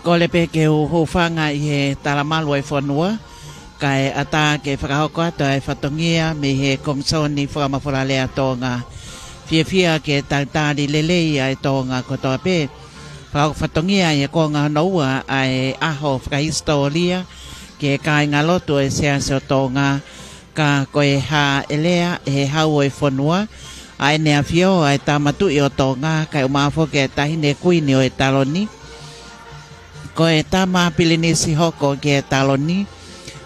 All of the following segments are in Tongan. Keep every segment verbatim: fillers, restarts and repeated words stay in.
Kole pē ke u hūfanga ʻi he talamalu ʻa e fonua, kae ʻatā ke fakahoko atu ʻa e fatongia mei he Komisoni Fakamafolalea Tonga. Fiefia ke talitali lelei ʻa e Tonga kotoa pē. Fakahoko fatongia ʻi he konga hono ua ʻa e ʻaho fakahisitōlia ki he kāingalotu ʻo e Siasi ʻo Tonga, ka ko e hāʻelea ʻe he Hau ʻo e fonua ʻa ʻEne ʻAfio ʻa e Tama Tuʻi ʻo Tonga, kae ʻumaʻā foki ʻa e Taʻahine Kuini ʻo e Taloni, ko e Tama Pilinisi Hoko ki he Taloni,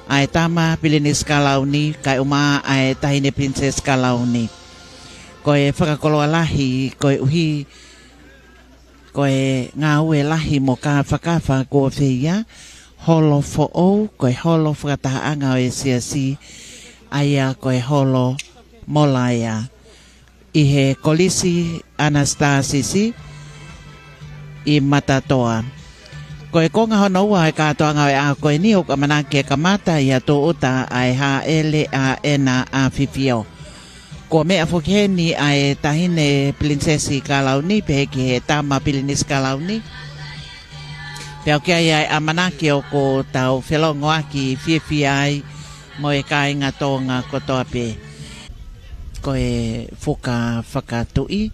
ʻa e Tama Pilinisi Kalauni, kae ʻumaʻā ʻa e Taʻahine Pilinisesi Kalauni. Ko e fakakoloa lahi, koeʻuhi ko e ngāue lahi mo kāfakafa kuo feia, holo foʻou, ko e holo fakatahaʻanga ʻo e Siasi, ʻa ia ko e Holo Molaea, ʻi he Kolisi ʻAnasitasisi ʻi Matatoa. Ko e konga hono ua ʻo e kātoanga ʻo e ʻaho ko eni ʻoku ʻamanaki ke kamata ʻi ha tūʻuta ʻa e Hāʻele ʻa ʻEna ʻAfifio. Kuo meʻa foki heni ʻa e Taʻahine Pilinisesi Kalauni, pehē ki he Tama Pilinisi Kalauni. Pea ʻoku ʻi ai ʻa e ʻamanaki ʻoku tau felongoaki fiefia ai mo e kāinga Tonga kotoa pē. Ko e fuka fakatuʻi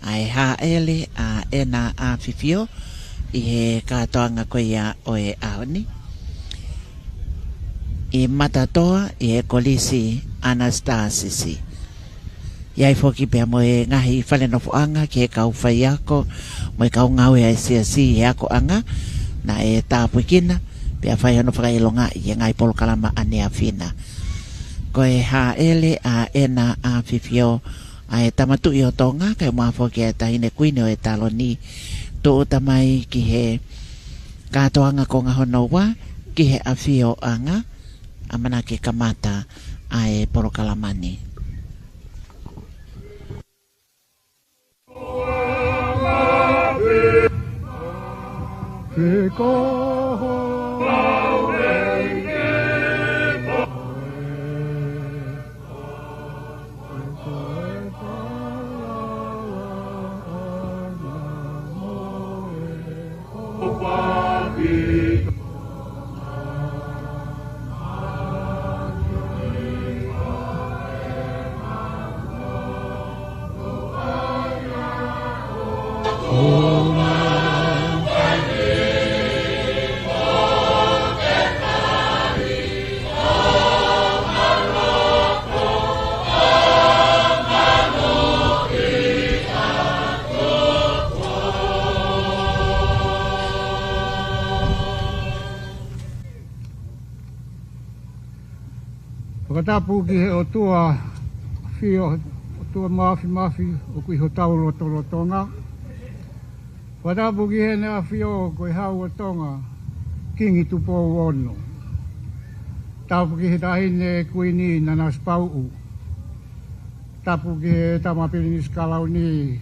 ʻa e Hāʻele ʻa ʻEna ʻAfifio ʻi he kātoanga ko ia ʻo e ʻaho ni ʻi Matatoa ʻi he Kolisi ʻAnasitasisi. ʻI ai foki pea mo e ngaahi fale nofoʻanga ki he kau faiako mo e kau ngāue ʻa e Siasi ʻi he akoʻanga naʻe tāpuekina pea fai hono fakaʻilongaʻi ʻi he ngaahi polokalama ʻaneafi na. Ko e Hāʻele ʻa ʻEna ʻAfifio ʻa e Tama Tuʻi ʻo Tonga, kae ʻumaʻā foki ʻa e Taʻahine Kuini ʻo e Taloni, tūʻuta mai ki he kātoanga konga hono ua, ki he ʻafioʻanga, ʻamanaki ke kamata ʻa e polokalama ni. Fakatapu ki he ʻOtua ʻAfio, ʻOtua Māfimafi ʻoku ʻi hotau lotolotonga. Fakatapu ki heʻene ʻAfio ko e Hau ʻo Tonga, Kingi Tupou Ono. Tapu ki he Taʻahine Kuini Nanasipauʻu. Tapu ki he Tama Pilinisi Kalauni,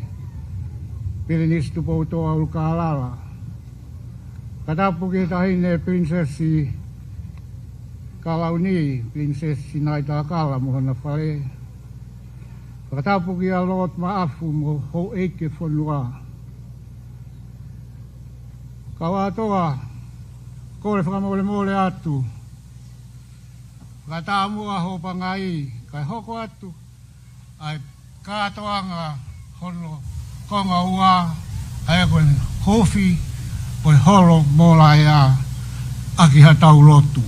Pilinisi Tupoutoʻa ʻUlukālala. Fakatapu ki he Taʻahine Pilinisesi Kalauni, Pilinisesi Sinaitakala mo hona fale. Fakatapu kia Lord Maʻafu mo houʻeiki ʻo e fonua. Kau ʻAtoa, kole fakamolemole atu. Fakataumuʻa hoʻo pangai, kae hoko atu ʻa e kātoanga hono konga ua, ʻa ia ko e huufi ʻo e Holo Molaea ʻaki haʻatau lotu.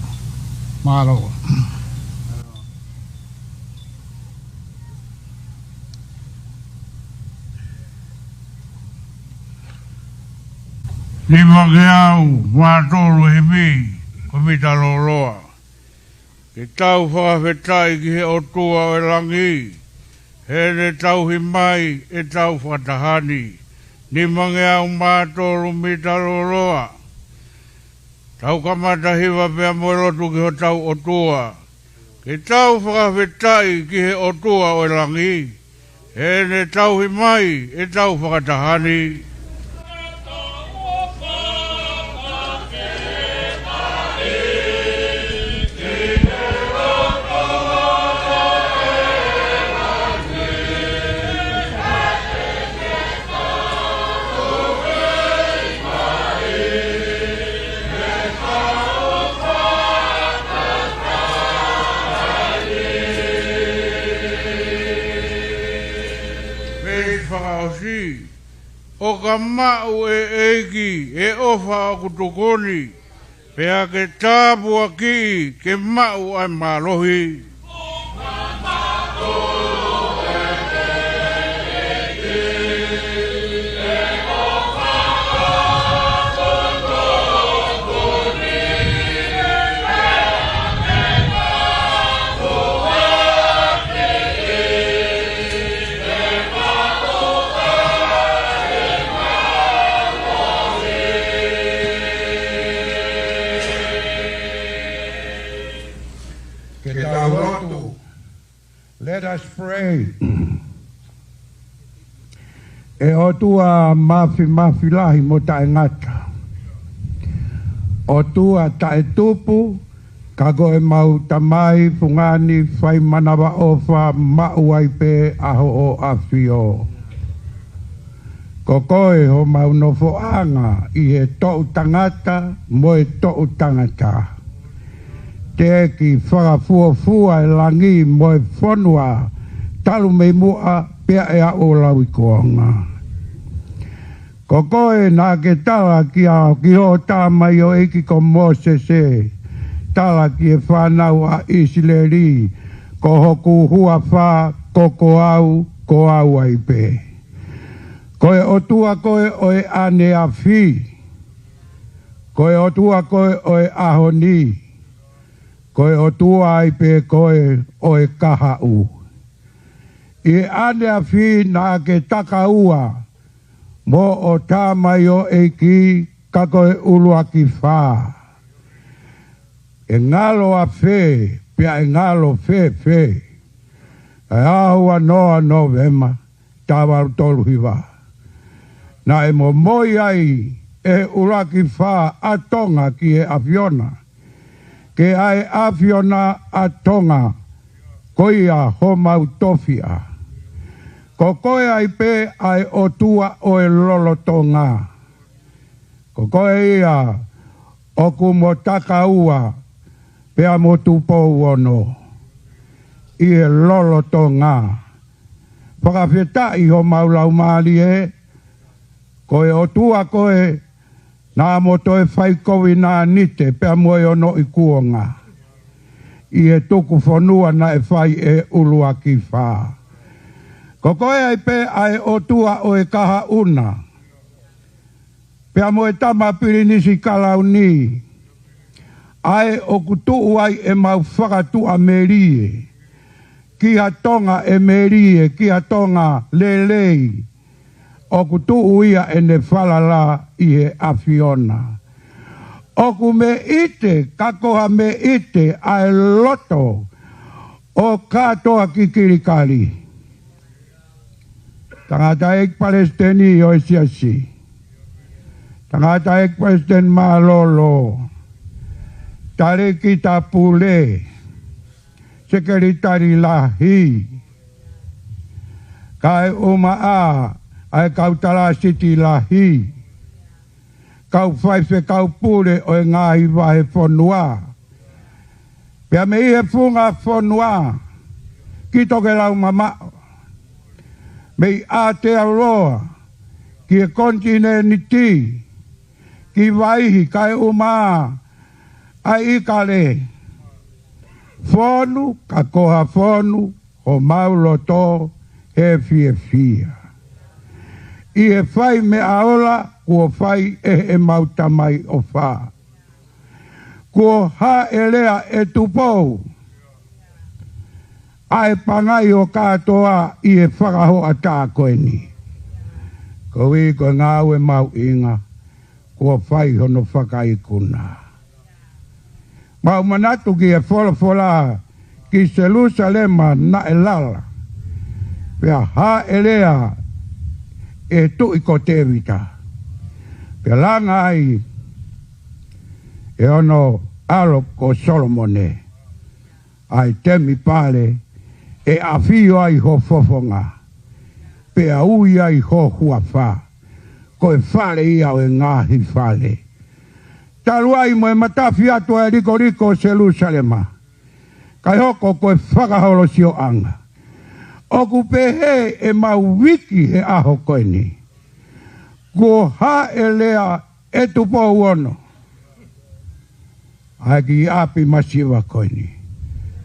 Mālō. Nimangeau mā tolu himi, ko e mita lōloa. Ke tau fakafetaʻi ki he ʻOtua ʻo e langi, heʻene tauhi mai ʻetau fakataha ni. Nimangeau mā tolu mita lōloa. Tau kamata hiva pea mo e lotu ki hotau ʻOtua. Ke tau fakafetaʻi ki he ʻOtua ʻo e langi, heʻene tauhi mai ʻetau fakataha ni. Veesi fakaʻosi. ʻO ka maʻu ʻe ʻEiki ʻa e ʻofa ʻoku tuku ni, pea ke tāpuakiʻi ke maʻu ʻa e mālohi. Ke tau lotu. Let us pray. ʻE ʻOtua mafimafi lahi mo taʻengata, ʻOtua taʻetupu, ka ko ʻemau Tamai fungani fai manavaʻofa, maʻu ai pē ʻa hoʻo ʻafio. Ko koe homau nofoʻanga ʻi he toʻutangata mo e toʻutangata. Teʻeki fakafuofua e langi mo e fonua, talu mei muʻa pea ʻi he ʻaho ʻo lauikuonga. Ko koe naʻa ke tala kia, ki hoʻo tamaioʻeiki ko Mōsese, tala ki he fānau ʻa ʻIsileli, ko hoku huafa, ko, ko au, ko au ai pē. Ko e ʻOtua koe ʻo e ʻaneafi. Ko e ʻOtua koe ʻo e ʻaho ni. Ko e ʻOtua ai pē koe ʻo e kahaʻu. ʻI he ʻaneafi naʻa ke takaua mo hoʻo tamaioʻeiki, ka ko e ʻuluaki fā. ʻE ngalo ʻafē, pea ʻe ngalo fēfē. ʻI he ʻaho ua noa Nōvema, taha valu tolu hiva. Naʻe momoi ai ʻe he ʻuluaki fā ʻa Tonga ki he ʻAfiona, ke ʻa e ʻAfiona ʻa Tonga, ko ia homau tofiʻa. Ko koe ai pē ʻa e ʻOtua ʻo e lolotonga. Ko koe ia ʻoku mo takaua pea mo Tupou Ono ʻi he lolotonga. Fakafetaʻi homau laumālie, ko e ʻOtua koe naʻa mo toe fai kovinānite pea mo e ono ikuonga ʻi he tuku fonua naʻe fai ʻe he ʻuluaki fā. Ko koe ai pē ʻa e ʻOtua ʻo e kahaʻu na, pea mo e tama pilinisi kalauni, ʻa ē ʻoku tuʻu ai ʻemau fakatuʻamelie ki ha Tonga ʻe melie, ki ha Tonga lelei, ʻoku tuʻu ia ʻene falala ʻi he ʻAfiona. ʻOku meʻite, ka ko ha meʻite ʻa e loto ʻo kātoa ki Kilikali. Tangataʻeiki Palesiteni ʻo e Siasi. Tangataʻeiki Palesiteni Mālōlō. Talēkita Pule. Sekelitali Lahi. Kae ʻumaʻā ʻa e kau talāsiti lahi, kau faifekau pule ʻo e ngaahi vahefonua, pea mei he funga fonua ki Tokelau mamaʻo, mei Aotearoa ki he konitinēniti, ki Vaihi, kae ʻumaʻā ʻa ʻIkale. Fonu, ka ko ha fonu homau loto he fiefia ʻi he fai meʻa ola kuo fai ʻe heʻemau Tamai ʻofa. Kuo hāʻelea ʻe Tupou ʻa e pangai ʻo kātoa ʻi he fakahoʻatā ko eni. Koeʻuhi ko e ngāue mahuʻinga kuo fai hono fakaikuna. Mau manatu ki he folofola ki Selusalema naʻe lala, pea hāʻelea ʻe he tuʻi ko Tēvita, pea langa ai ʻe hono ʻalo ko Solomone ʻa e temipale ʻe ʻafio ai ho fofonga, pea ui ai ho huafa, ko e fale ia ʻo e ngaahi fale. Talu ai mo e matafi atu ʻa e likoliko ʻo Selusalema, kae hoko ko e fakaholosioʻanga ʻOku pehē ʻemau viki he ʻaho ko eni. Kuo hā e lea ʻe Tupou Ono, ʻa e kiʻi ʻapi masiva ko eni.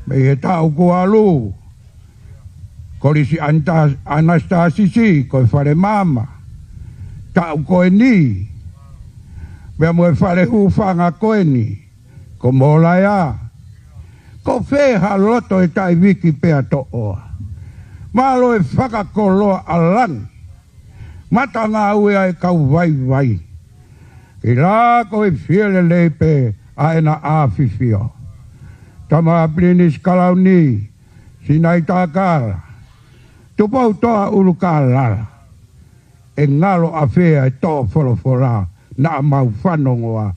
Mei he taʻu kuo ʻalu, Kolisi Anita-, Anastasisi, ko e fale maama. Taʻu ko eni, pea mo e fale hūfanga ko eni, ko Molaea. Ko fē ha loto ʻe taʻe viki pea toʻoa? Mālō e fakakoloa ʻa langi. Matangāue ʻa e kau vaivai. Ke laka ʻo fie lelei pē ʻa ʻEna ʻAfifio. Tama Pilinisi Kalauni, Sinaitakala, Tupoutoʻa ʻUlukālala. ʻE ngalo ʻafē ʻa e toʻo folofola naʻa mau fanongoa,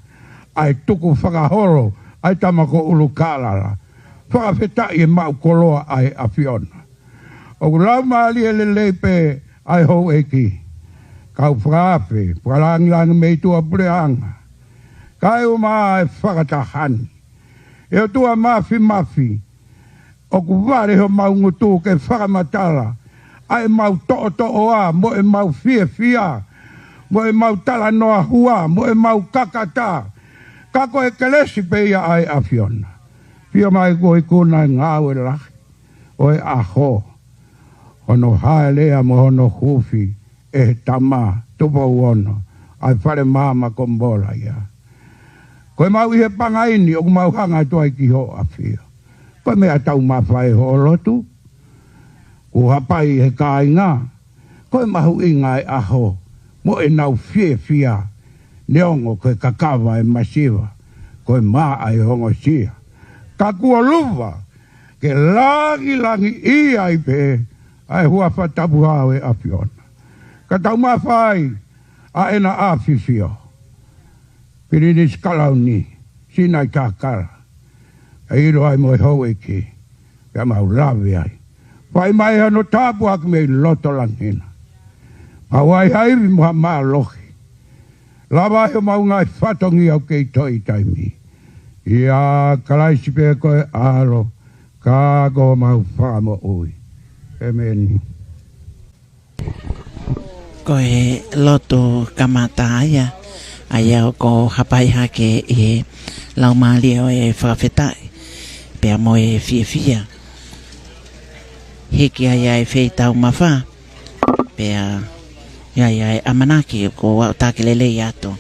ʻa e tukufakaholo ʻa e tama ko ʻUlukālala. Fakafetaʻi e maʻu koloa ʻa e ʻAfiona. ʻOku laumālie lelei pē ʻa e houʻeiki, kau fakaafe, fakalāngilangi mei tuʻapuleʻanga. Kae ʻumaʻā e fakataha ni, ʻe ʻOtua Māfimafi, ʻoku vale homau ngutu ke fakamatala ʻa ʻemau toʻotoʻoa, mo ʻemau fiefia, mo ʻemau talanoa hua, mo ʻemau kakata. Ka ko e kelesi pē ia ʻa e ʻAfiona. Fio mai kuo ikuna e ngāue lahi ʻo e ʻaho, hono hā e lea mo hono huufi ʻe he tama Tupou Ono ʻa e fale maama ko Molaea. Ko e mau ʻi he pangai ni ʻoku mau hanga atu ai ki hoʻo ʻafio. Ko e meʻa taumafa ʻe hoʻo lotu. Kuo hapai he kāinga, ko e mahuʻinga e ʻaho, mo ʻenau fiefia, neongo ko e kakava e masiva, ko e mā ʻa e ongosia. Ka kuo luva, ke langilangiʻia ai pē ʻa e huafa tapu hao e ʻAfiona. Ka taumafa ai ʻa ʻEna ʻAfifio, Pilinisi Kalauni, Sinaitakala, ʻe ʻilo ai mo e houʻeiki, pea mau lave ai. Fai mai hano tāpuaki mei loto langi na. Mau ai ha ivi mo ha mālohi. Lava ai homau ngaahi fatongia ʻoku kei toe ʻi taimi. ʻIa Kalaisi pē ko e ʻAlo, ka ko homau Fakamoʻui. ʻEmeni. Ko e lotu kamata ia, ʻa ia ʻoku hapai hake ʻi he laumālie ʻo e fakafetaʻi, pea mo e fiefia. Hiki ai ʻa e feitaumafa, pea ʻi ai ʻa e ʻamanaki ʻoku ou ʻaʻu taki lelei atu.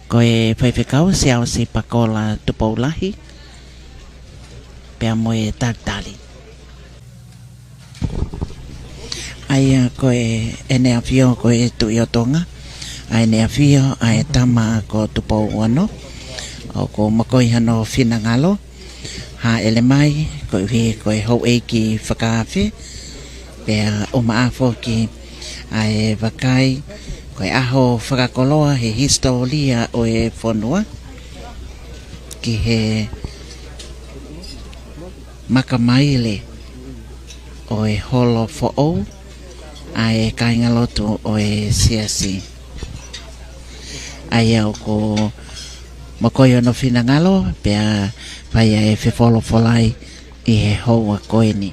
Ko e faifekau Siaosi Pakola Tupoulahi, pea mo e talitali. ʻA ia ko e ʻEne ʻAfio ko e Tuʻi ʻo Tonga, ʻa ʻEne ʻAfio ʻa e tama ko Tupou Ono, ʻoku mokoi hano finangalo, hāʻele mai, koeʻuhi ko e houʻeiki fakaafe, pea ʻumaʻā foki ʻa e vakai, ko e ʻaho fakakoloa he hisitōlia ʻo e fonua, ki he makamaile ʻo e holo foʻou ʻa e kāingalotu ʻo e siasi. ʻA ia ʻoku mokoi hono finangalo, pea fai ʻa e fefolofolai ʻi he houa ko eni.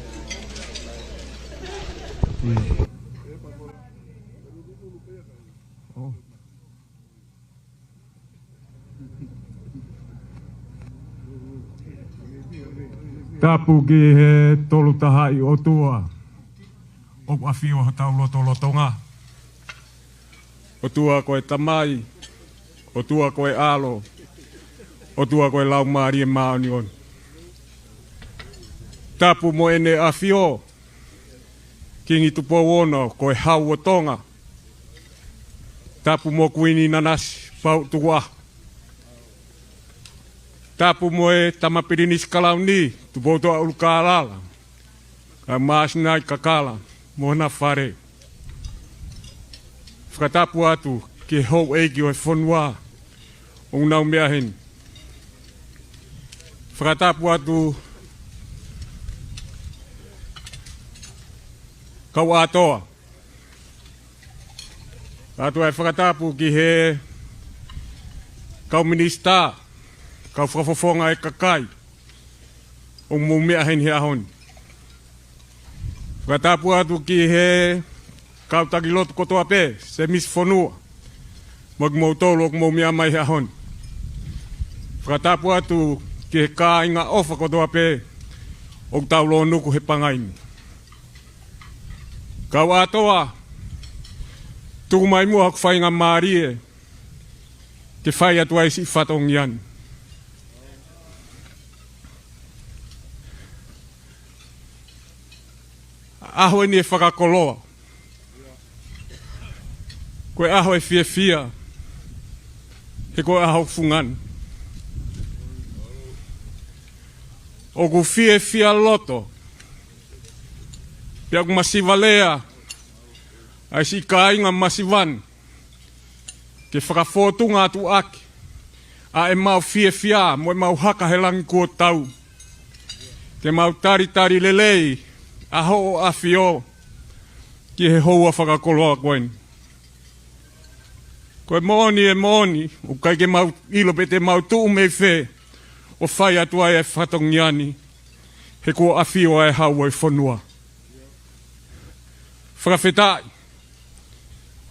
Tapu ki he Tolutahaʻi ʻOtua ʻoku ʻafio hotau lotolotonga. ʻOtua ko e Tamai, ʻOtua ko e ʻAlo, ʻOtua ko e Laumālie Māʻoniʻoni. Tapu mo ʻEne ʻAfio, Kingi Tupou Ono, ko e Hau ʻo Tonga. Tapu mo Kuini Nanasipauʻu Tukuʻaho. Tapu mo e Tama Pilinisi Kalauni, Tupoutoʻa ʻUlukālala, kae ʻumaʻā Sinaitakala mo hona fale. Fakatapu atu ki he houʻeiki ʻo e fonua ʻoku nau meʻa heni. Fakatapu atu kau ʻātoa. Atu ai fakatapu ki he kau minisitā, kau fakafofonga e kakai ʻoku mou meʻa heni he ʻaho ni. Fakatapu atu ki he kau taki lotu kotoa pē, Semisi Fonua, mo kimoutolu ʻoku mou meʻa mai he ʻaho ni. Fakatapu atu ki he kāinga ʻofa kotoa pē ʻoku tau lōnuku he pangai ni. Kau ʻAtoa, tuku mai muʻa hoku faingamālie ke fai atu ai siʻi fatongia ni. ʻAho eni ʻe fakakoloa. Ko e ʻaho ʻe fiefia, he ko e ʻaho fungani. ʻOku fiefia loto, pea ʻoku masiva lea ʻa e siʻi kāinga masiva ni, ke fakafōtunga atu ʻaki ʻa ʻemau fiefia mo ʻemau haka he langi kuo tau, ke mau talitali lelei ʻa hoʻo ʻafio ki he houa fakakoloa ko eni. Ko e moʻoni, ʻe moʻoni, ʻoku ʻikai ke mau ʻilo pe te mau tuʻu mei fē ʻo fai atu ai e fatongia ni, he kuo ʻafio ʻa e hau ʻo e fonua. Fakafetaʻi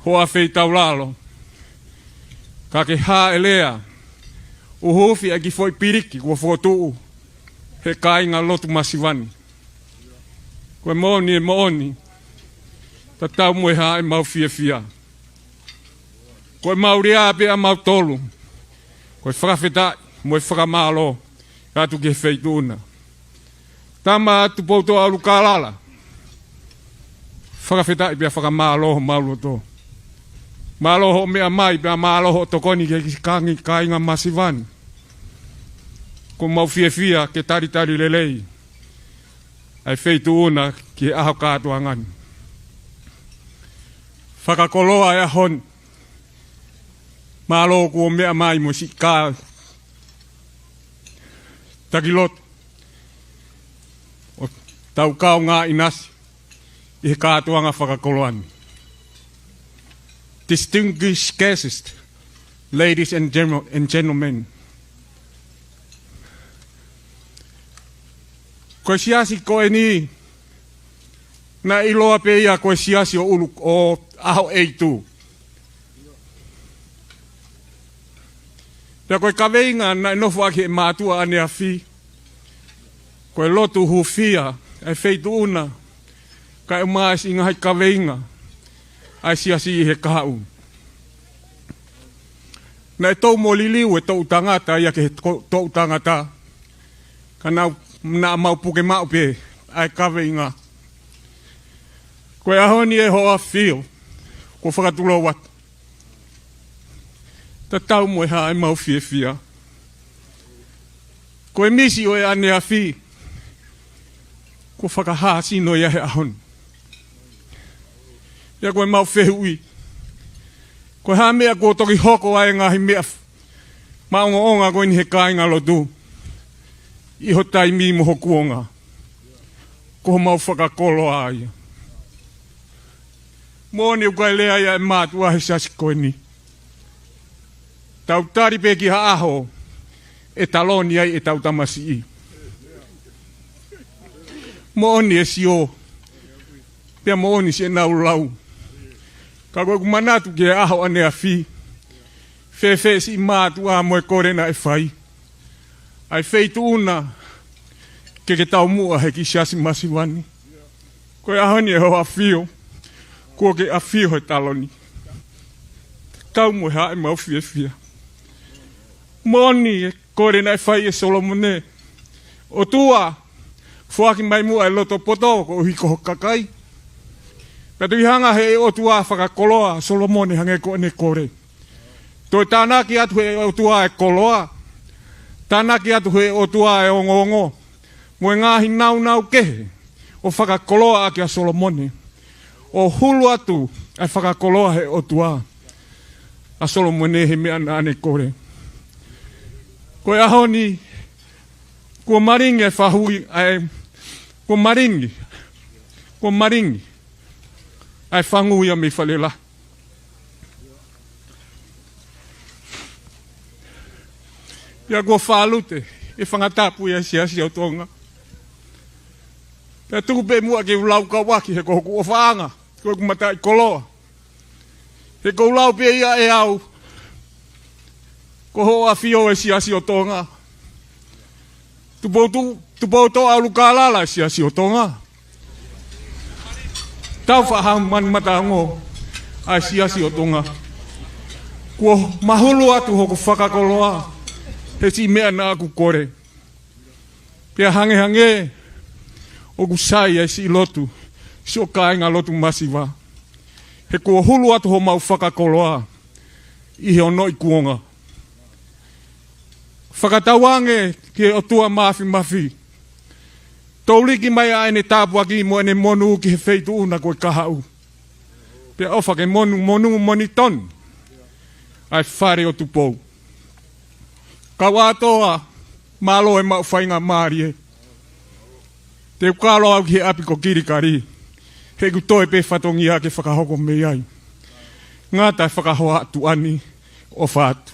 hoʻo feitaulalo, ka ke hāʻelea, ʻuhufi ʻa e kiʻi foʻi piliki kuo fokotuʻu he kāinga lotu masiva ni. Ko e moʻoni, ʻe moʻoni, tatau mo e hā ʻemau fiefia. Ko ʻemau lea pē ʻamautolu, ko e fakafetaʻi mo e fakamālō atu ki he Feituʻuna. Tama Tupoutoʻa ʻUlukalala, fakafetaʻi pea fakamālō homau loto. Mālō hoʻo meʻa mai pea mālō hoʻo tokoni ki he kiʻi kāinga masiva ni. ʻOku mau fiefia ke talitali lelei ʻa e Feituʻuna ki he ʻaho kātoanga ni. Fakakoloa e ʻaho ni. Mālō kuo meʻa mai mo siʻi kau taki lotu ʻo tau kaungā ʻinasi ʻi he kātoanga fakakoloa ni. Distinguished guests, ladies and gentlemen. Ko e siasi ko eni, naʻe ʻiloa pē ia ko e siasi ʻo ʻUlu-, ʻo ʻAhoʻeitu. Pea ko e kaveinga naʻe nofo ʻaki ʻe he mātuʻa ʻaneafi, ko e lotu hūfia ʻa e Feituʻuna, kae ʻumaʻā siʻi ngaahi kaveinga ʻa e siasi ʻi he kahaʻu. Naʻe tau mo liliu e toʻu tangata ia ki he to-, toʻu tangata, ka naʻa, naʻa mau puke maʻu pē ʻa e kaveinga. Ko e ʻaho ni ʻe hoʻo ʻafio, kuo fakatulou atu. Tatau mo e hā ʻemau fiefia. Ko e misi ʻo e ʻaneafi, kuo fakahā sino ia he ʻaho ni. Pea ko ʻemau fehuʻi, ko e hā e meʻa kuo toki hoko ai e ngaahi meʻa maʻongoʻonga ko eni he kāinga lotu ʻi ho taimi mo ho kuonga? Ko homau fakakoloa ia. Moʻoni ʻoku ʻikai lea ia ʻe he mātuʻa he siasi ko eni. Tau tali pē ki ha ʻaho ʻe taloni ai ʻetau tamasiʻi. Moʻoni e sio, pea moʻoni siʻenau lau. Ka ko ʻeku manatu ki he ʻaho ʻaneafi, fēfē siʻi mātuʻa mo e kole naʻe fai? ʻA e Feituʻuna ke ke taumuʻa he kiʻi siasi masiva ni. Ko e ʻaho ni ʻe hoʻo ʻafio, kuo ke ʻafio he taloni. Tatau mo e hā ʻemau fiefia. Moʻoni e kole naʻe fai ʻe Solomone: ʻOtua, foaki mai muʻa e loto poto koeʻuhi ko ho kakai. Pea toki hanga ʻe he ʻOtua ʻo fakakoloa ʻa Solomone hangē ko ʻene kole. Toe tānaki atu ʻe he ʻOtua e koloa, tānaki atu ʻe he ʻOtua e ongoongo, mo e ngaahi nāunau kehe ʻo fakakoloa ʻaki ʻa Solomone. ʻO hulu atu ʻa e fakakoloa ʻa e ʻOtua ʻa Solomone he meʻa naʻa ne kole. Ko e ʻaho ni, kuo malingi e fahui, ʻa e, kuo malingi, kuo malingi ʻa e fangu ia mei Falelahi. Pea kuo fālute e fanga tapu ia ʻa e Siasi ʻo Tonga. Pea tuku pē muʻa ke u lau kau ʻaki he ko hoku ʻofaʻanga, ko ʻeku mataʻikoloa. He ʻoku ou lau pē ia ʻe au, ko hoʻo ʻAfio e Siasi ʻo Tonga. Tupoutu-, Tupoutoʻa ʻUlukālala e Siasi ʻo Tonga. Taufaʻāhau Manumataongo ʻa e Siasi ʻo Tonga. Kuo mahulu atu hoku fakakoloa he siʻi meʻa naʻa ku kole. Pea hangehangē ʻoku sai ʻa e siʻi lotu, siʻo kāinga lotu masiva. He kuo hulu atu homau fakakoloa ʻi he onoʻi kuonga. Fakatauange ki he ʻOtua Māfimafi, touliki mai ʻa ʻene tāpuaki mo ʻene monū ki he feituʻu na ko e kahaʻu. Pea ʻofa ke monū, monū moʻoni tonu ʻa e Fale ʻo Tupou. Kau ʻAtoa, mālō e maʻu faingamālie. Te u kalo au ki he ʻapi ko Kilikali, he ʻoku toe pē fatongia ke fakahoko mei ai. Ngata e fakahoa atu ʻeni, ʻofa atu.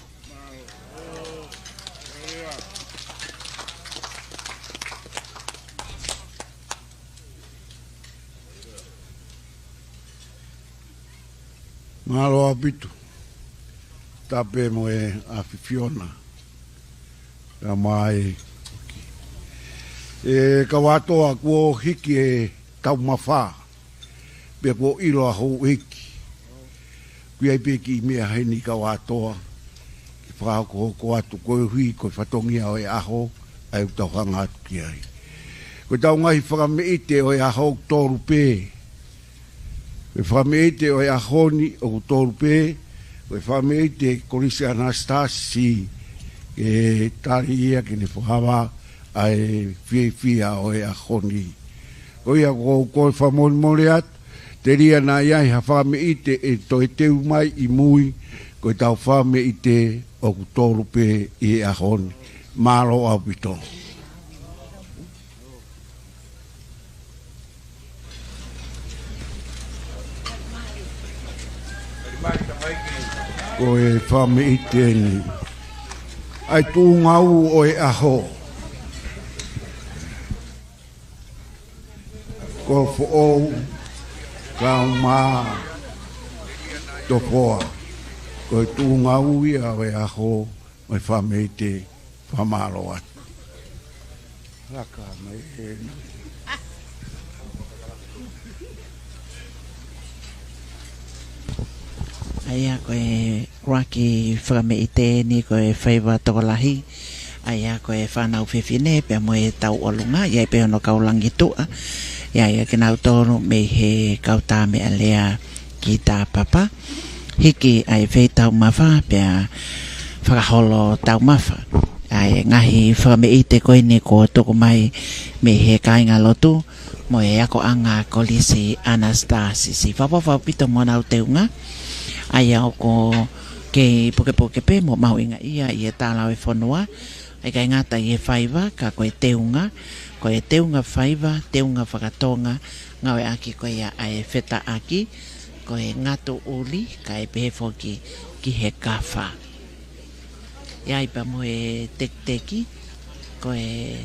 Mālō ʻaupito. Tapu mo e ʻAfifio na. Ka mai. ʻE kau ʻAtoa, kuo hiki e taumafa. Pea kuo ʻilo ʻa houʻeiki. ʻOku ʻi ai pē kiʻi meʻa heni kau ʻAtoa. Ke fakahokohoko atu koeʻuhi ko e fatongia ʻo e ʻaho, ʻa ia ʻoku tau hanga atu ki ai. Ko ʻetau ngaahi fakameʻite ʻo e ʻaho ʻoku tolu pē. Ko e fakameʻite ʻo e ʻaho ni ʻoku tolu pē, ko e fakameʻite Kolisi Anasitasi, ke tali ia ke ne fakava ʻa e fiefia ʻo e ʻaho ni. Ko ia ʻoku ou kole fakamolemole atu, telia naʻa ʻi ai ha fakameʻite ʻe toe teu mai ʻi mui, ko ʻetau fakameʻite ʻoku tolu pē ʻi he ʻaho ni. Mālō ʻaupito. Ko e fakameʻite ʻeni. ʻA e tuʻunga ʻū ʻo e ʻaho. Ko Foʻou, Kaumā, Tofoa. Ko e tuʻunga ʻū ia ʻo e ʻaho, mo e fakameʻite, fakamālō atu. Laka mai ē. ʻA ia ko e ʻuluaki fakameʻite ʻeni ko e faiva tokolahi. ʻA ia ko e fānau fefine pea mo e tauʻolunga, ʻi ai pē hono kau langituʻa. ʻI ai ʻa kinautolu mei he kau tā meʻalea ki Tāpapa. Hiki ʻa e feitaumafa pea fakaholo taumafa. ʻA e ngaahi fakameʻite ko eni kuo tuku mai mei he kāinga lotu mo e akoʻanga Kolisi Anasitasi. Fakaʻofoʻofa ʻaupito mo honau teunga. ʻA ia ʻoku kei pukepuke pē mo mahuʻingaʻia ʻi he tala ʻo e fonua. ʻIkai ngata ʻi he faiva, ka ko e teunga, ko e teunga faiva, teunga fakatonga, ngāueʻaki ko ia ʻa e fetaʻaki, ko e ngatu ʻuli, kae pehē foki ki he kafa. ʻI ai pea mo e tekiteki, ko e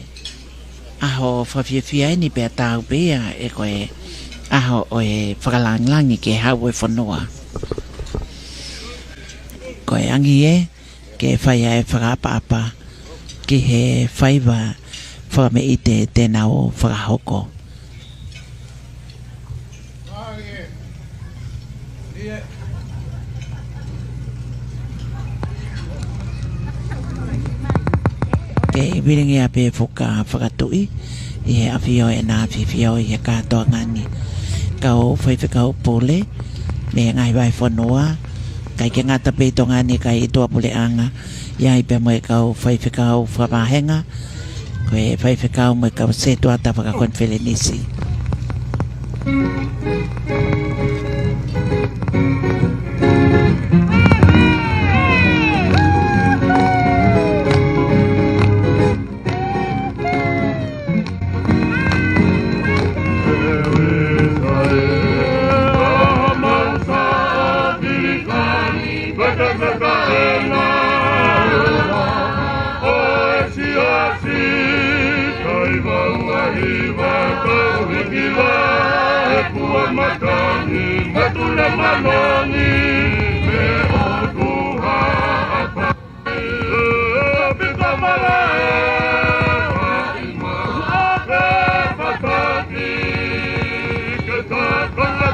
ʻaho fakafiefia ʻeni pea taau pē ia ʻe ko e ʻaho ʻo e fakalāngilangi ki he hau ʻo e fonua. Ko e angi ē, ke fai ʻa e fakaʻapaʻapa ki he faiva fakameʻite te nau fakahoko. Ke vilingia pē fuka fakatuʻi ʻi he ʻAfio ʻEna ʻAfifio ʻi he kātoanga ni. Kau faifekau pule mei he ngaahi vahefonua, ʻikai ke ngata pē ʻi Tonga ni ka ʻi tuʻapuleʻanga, ʻi ai pea mo e kau faifekau fakavāhenga, ko e faifekau mo e kau setuata fakakonifelenisi. Matangi, matu le manongi, me ʻOtua ʻa Haʻapai. Pika malaʻe, maʻi mo ʻape pataki, ke ta kanga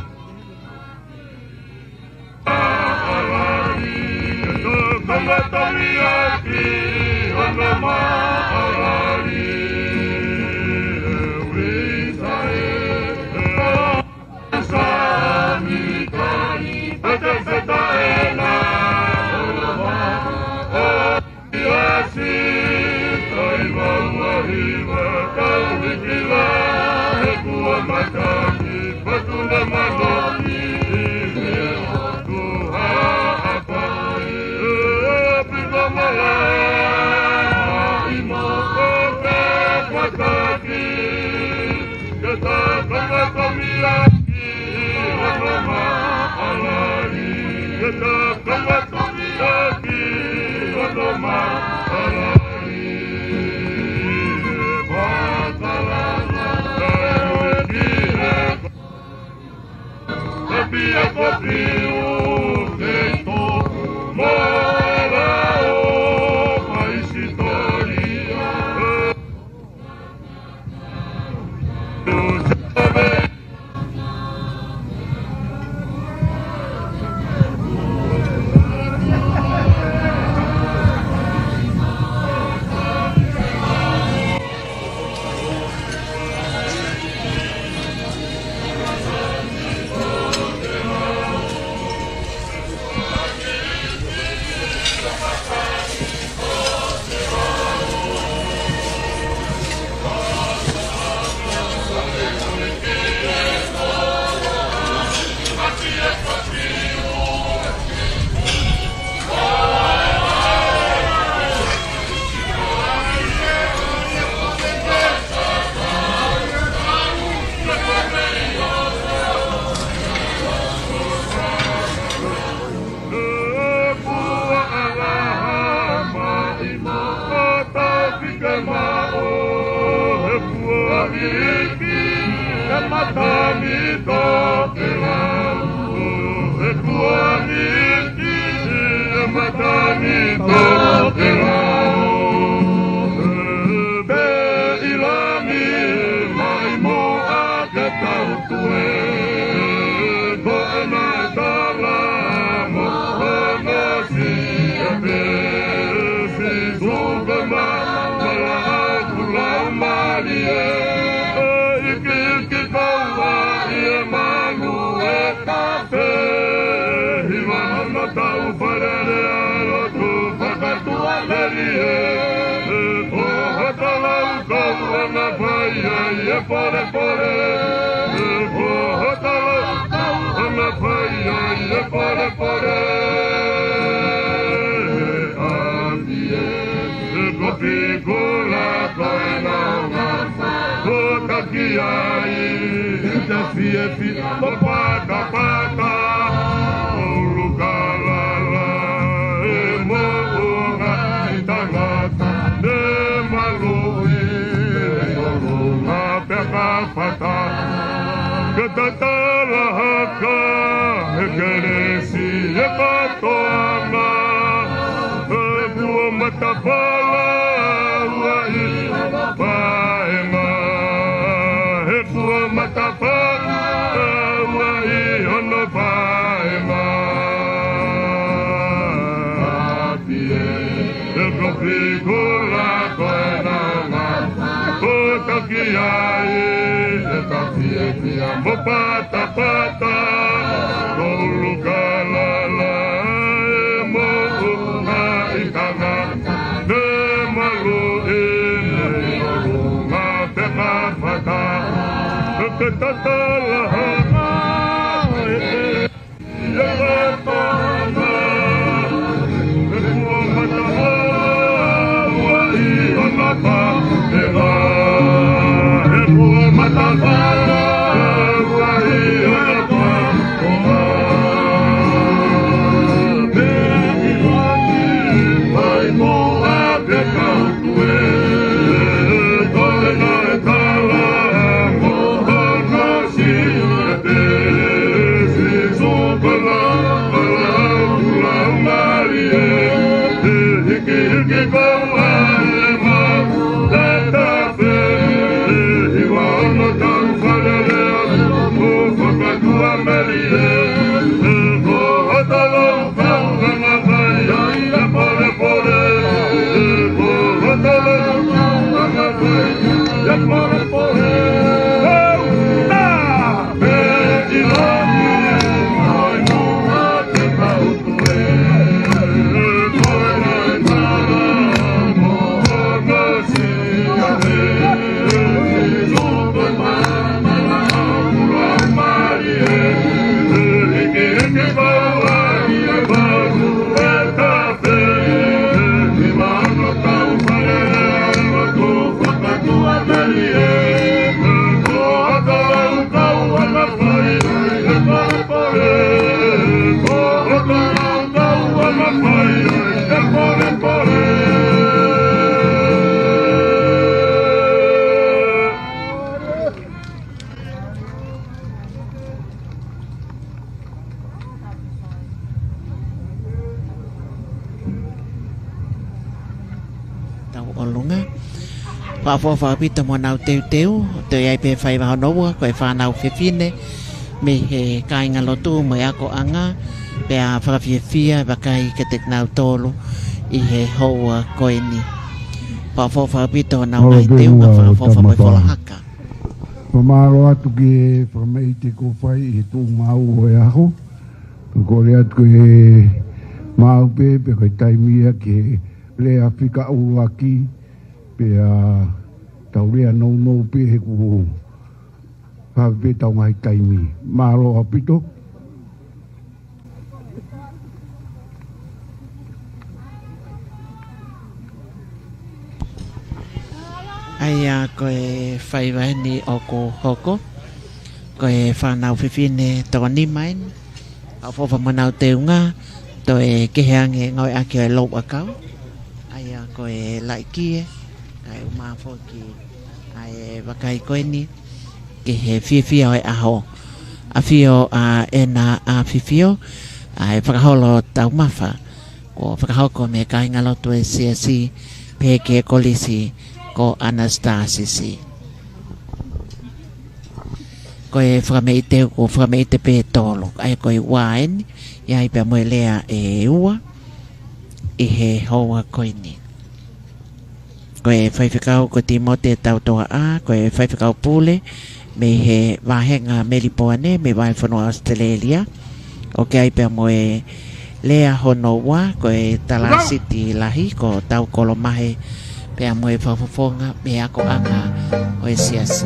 Ko pikola ko e nonga, ko taki ai, ta fiefia mo patapata, ʻulukalala, e moʻunga ʻi tangata, ne maluʻi, e ʻolunga pea ka fata, ke tatala haka, he kelesi e katoanga, he kua matapala, ua ʻi paenga, he kua matapala, ua ʻi hono paenga. He ko pikola ko e nonga, ko taki ai, e ka fiefia mo patapata, ko ʻulukalala, e moʻunga ʻi tangata, ne maluʻi, e ʻolunga pea ka fata, ke tatala haka, e Tau ʻolunga. Fakaʻofoʻofa ʻaupito mo nau teuteu, toe ʻi ai pē faiva hono ua, ko e fānau fefine mei he kāingalotu mo e akoʻanga, pea fakafiefia e vakai kiate kinautolu ʻi he houa ko eni. Fakaʻofoʻofa ʻaupito nau ngaahi teu, ka fakaʻofoʻofa mo e folahaka. Fakamālō atu ki he fakameʻite kuo fai ʻi he tuʻunga ʻo e ʻaho. Ko e kole atu ke maʻu pē, pea ko e taimi ia ke lea fika ʻuluaki, pea tau lea nounou pē he kuo hake pē ʻetau ngaahi taimi. Mālō ʻaupito. ʻA ia ko e faiva eni ʻoku hoko, ko e fānau fefine toko nima eni. Fakaʻofoʻofa mo nau teunga, toe kehe ange ngāueʻaki ʻo e louʻakau. ʻA ia ko e laikie, kae ʻumaʻā foki ʻa e vakai ko eni ki he fiefia ʻo e ʻaho. ʻAfio ʻa ʻEna ʻAfifio, ʻa e fakaholo taumafa, kuo fakahoko mei he kāingalotu ʻo e Siasi, pehē ki he kolisi ko Anastasisi. Ko e fakameʻite, ko e fakameʻite pē ʻe tolu, ʻa ia ko e ua eni, ʻi ai pea mo e lea ʻe ua ʻi he houa ko eni. Ko e faifekau ko Timote Tautoaʻa, ko e faifekau pule mei he vāhenga Melipoane, mei he vahefonua ʻAositelēlia. ʻOku ʻi ai pea mo e lea hono ua, ko e talasiti lahi ko Taukolomahe, pea mo e fakafofonga mei he akoʻanga ʻo e Siasi.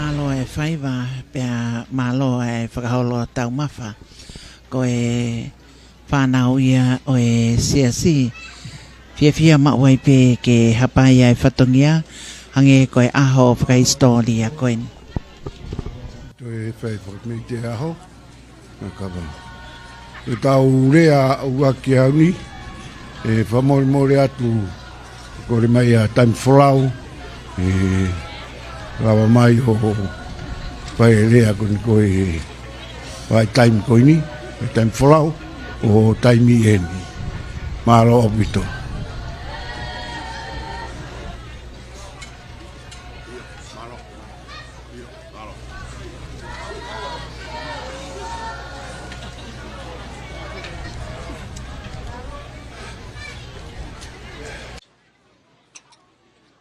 Mālō e faiva, pea mālō e fakaholo taumafa. Ko e fānau ia ʻo e siasi, fiefia maʻu ai pē ke hapai ʻa e fatongia, hangē ko e ʻaho fakahisitōlia ko eni. Toe fai fakameʻite ʻaho. Makava. Ko ʻetau lea ʻuluaki ʻaho ni, ʻe fakamolemole atu, kole mai ʻa Taimi Folau, ʻe lava mai ʻo fai e lea ko eni ko e fai taimi ko eni, ʻe Taimi Folau, ʻo taimi ʻeni. Mālō ʻaupito.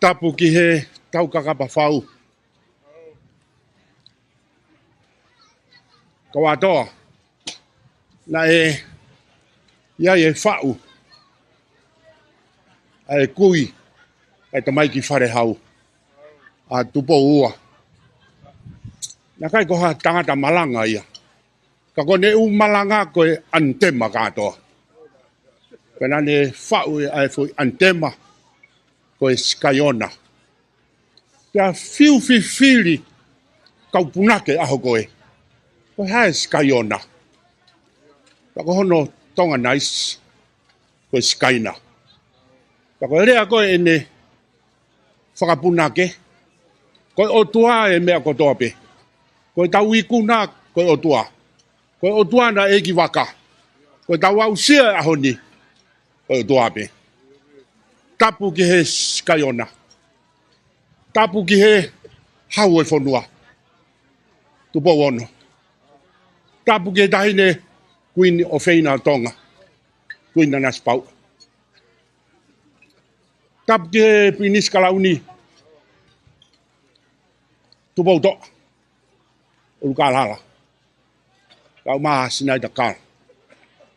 Tapu ki he taukakapa fau. Kau ʻAtoa, naʻe ʻi ai e faʻu ʻa e kui ʻa e tamaiki Falehau, ʻa Tupou Ua. Naʻe ʻikai ko ha tangata malanga ia. Ka ko ʻene ʻū malanga ko e ʻanitema kātoa. Pea naʻa ne faʻu ʻa e foʻi ʻanitema ko e Sikaiona. Pea fiu fifili kau punake ʻaho ko ē, ko e hā e Sikaiona? Pea ko hono Tonga Nice, ko e Sikaina. Pea ko e lea ko ē ʻene fakapunake, ko e ʻOtua e meʻa kotoa pē. Ko ʻetau ikuna ko e ʻOtua. Ko e ʻOtua naʻe ʻeiki vaka. Ko ʻetau aʻusia e ʻaho ni, ko e ʻOtua pē. Tapu ki he Sikaiona. Tapu ki he hau e fonua, Tupou Ono. Tapu ki he taʻahine Kuini ʻofeina ʻo Tonga, Kuini Nanasipauʻu. Tapu ki he Pilinisi Kalauni, Tupoutoʻa ʻUlukalala, kaeʻumaʻā Sinaita Kala,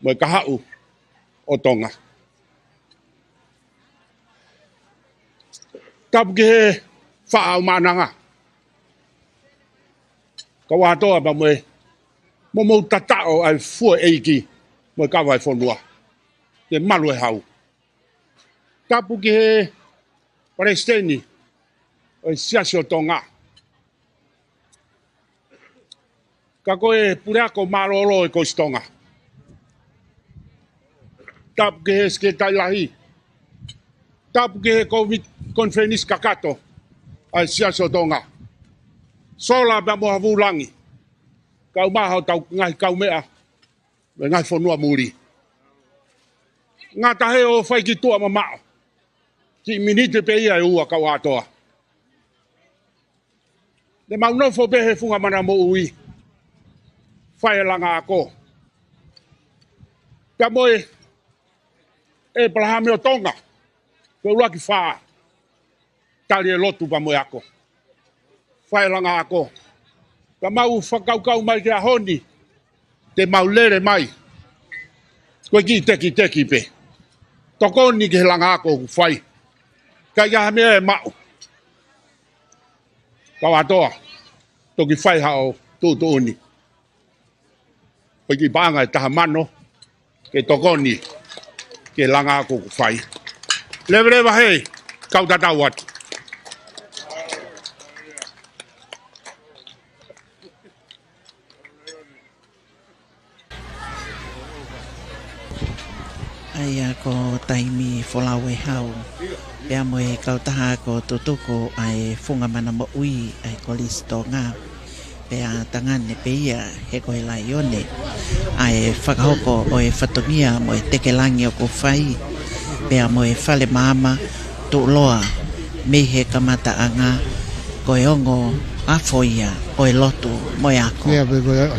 mo e kahaʻu ʻo Tonga. Tapu ki he Faʻa ʻo Maʻananga, kau ʻAtoa pea mo e, mo mou tataʻo ʻa e fua ʻeiki mo e kava e fonua, ke malu e hau. Tapu ki he Palesiteni ʻo e Siasi ʻo Tonga, ka ko e puleako mālōlō e Kolisi Tonga. Tapu ki he Sekelitali Lahi. Tapu ki he Komi-, Konifelenisi Kakato ʻa e Siasi ʻo Tonga. Sola pea mo Havulangi, kaeʻumaʻā hotau ngaahi kaumeʻa mei he ngaahi fonua muli. Ngata he ʻo fai ki tuʻa mamaʻo, kiʻi miniti pē ia ʻe ua, kau ʻAtoa. Ne mau nofo pē he funga mana moʻui, fai e langa ako. Pea mo e ʻĒpalahame ʻo Tonga, ko e ʻuluaki fā, tali e lotu pea mo e ako, fai e langa ako. Ka mau fakakaukau mai ki he ʻaho ni, te mau lele mai ko e kiʻi tekiteki pē, tokoni ki he langa ako ʻoku fai. ʻIkai ha meʻa ʻe maʻu, kau ʻAtoa, toki fai haʻo tuʻutuʻuni. Ko e kiʻi paʻanga ʻe taha mano ke tokoni ki he langa ako ʻoku fai. Leveleva hei, kau tatau atu. ʻA ia ko Taimi Folau e hau, pea mo e kautaha ako tutuku ʻa e funga mana moʻui ʻa e Kolisi Tonga. Pea tangane pē ia he ko e laione ʻa e fakahoko ʻo e fatongia mo e tekelangi ʻoku fai, pea mo e fale maama tuʻuloa mei he kamataʻanga, ko e ongo afo ia ʻo e lotu mo e ako. Ia pē ko ia.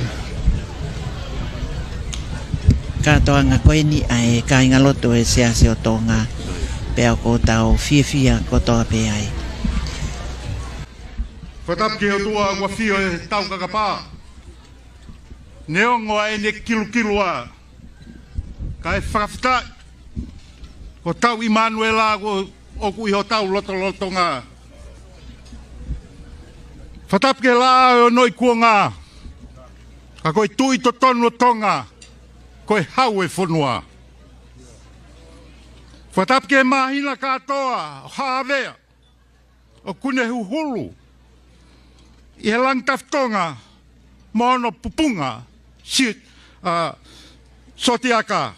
Kātoanga ko eni ʻa e kāingalotu ʻo e Siasi ʻo Tonga, pea ʻoku tau fiefia kotoa pē ai. Fakatapu ki he ʻOtua ʻoku ʻafio he taukakapa. Neongo ʻa ʻene kilukilua, kae fakafetaʻi ko hotau ʻImanuela ʻoku, ʻoku ʻi hotau lotolotonga. Fakatapu ki he laʻā ʻo e onoi kuonga. Ka ko e tuʻi totonu ʻo Tonga, ko e hau ʻo e fonua. Fakatapu ki he māhina kātoa ʻo Havea, ʻoku ne huhulu ʻi he langi tafitonga mo hono pupunga si-, ʻa, sotiaka.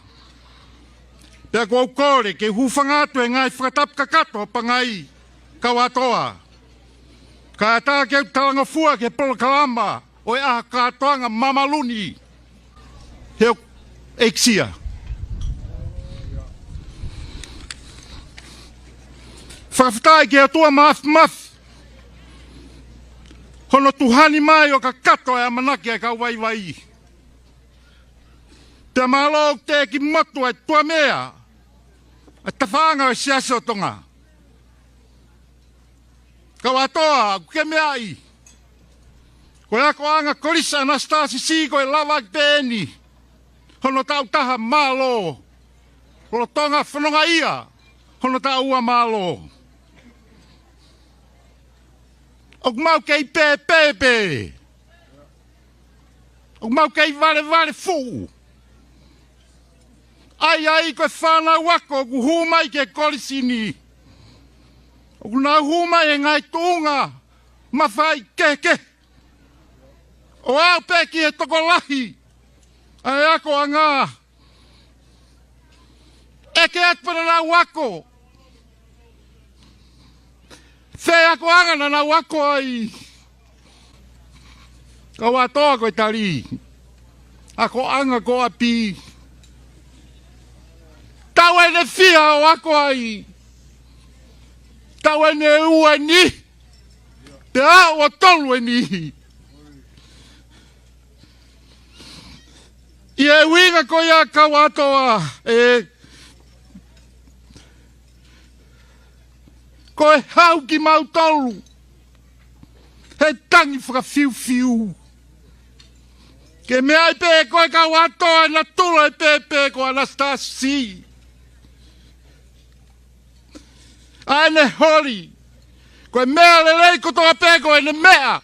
Pea ʻoku ou kole ke u hūfanga atu he ngaahi fakatapu kakato ʻo Pangai, kau ʻAtoa. Kae ʻatā ke u talangofua ki he polokalama ʻo e ʻaho kātoanga mamalu ni. He ʻoku ʻeikisia. Fakafetaʻi ki he ʻOtua Māfimafi, hono tuʻuhani mai ʻo kakato e ʻamanaki ʻa e kau vaivai. Pea mālō ʻoku teʻeki motu ʻa e tuʻa meʻa ʻa e tafaʻanga ʻo e Siasi ʻo Tonga. Kau ʻAtoa, ʻoku ke meaʻi, ko e akoʻanga Kolisi ʻAnasitasisi ko e lavaʻaki pē eni hono taʻu taha mālō, lolotonga fonongaʻia hono taʻu ua mālō. ʻOku mau kei pēpē pē. ʻOku mau kei valevale fuʻu. ʻAi, ʻai, ko e fānau ako ʻoku hū mai ki he kolisi ni, ʻoku nau hū mai he ngaahi tuʻunga mafai kehekehe, ʻo aʻu pē ki he tokolahi ʻa e akoʻanga. ʻEke atu pē naʻa nau ako. Fē akoʻanga naʻa nau ako ai? Kau ʻAtoa, ko e tali, akoʻanga ko ʻapi. Taʻu ʻe fiha ʻo ako ai? Taʻu ʻe ua eni, pea aʻu ʻo tolu eni. ʻI he ʻuhinga ko ia, kau ʻAtoa, ē, ko e hau kimautolu he tangi fakafiufiu. Ke meaʻi pē ko e kau ʻAtoa, ʻe natula e pēpē ko ʻAnasitasisi. ʻA ʻene holi, ko e meʻa lelei kotoa pē ko ʻene meʻa.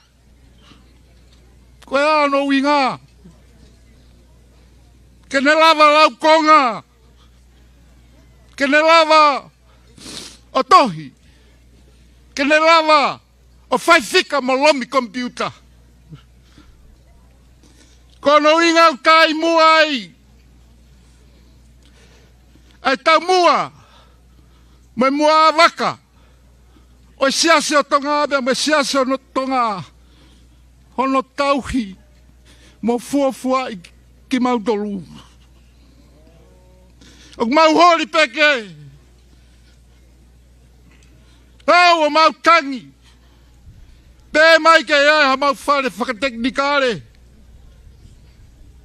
Ko e hā hono ʻuhinga? Ke ne lava lau konga, ke ne lava ʻo tohi, ke ne lava ʻo fai fika mo lomi komipiuta. Ko hono ʻuhinga ʻoku taʻimua ai ʻa e taumuʻa mo e muʻa vaka ʻo e Siasi ʻo Tonga, pea mo e Siasi ʻo Tonga, hono tauhi mo fuofuaʻi kimautolu. ʻOku mau holi pē ke tau ʻo mau tangi pē mai ke ʻi ai ha mau fale fakatekinikale,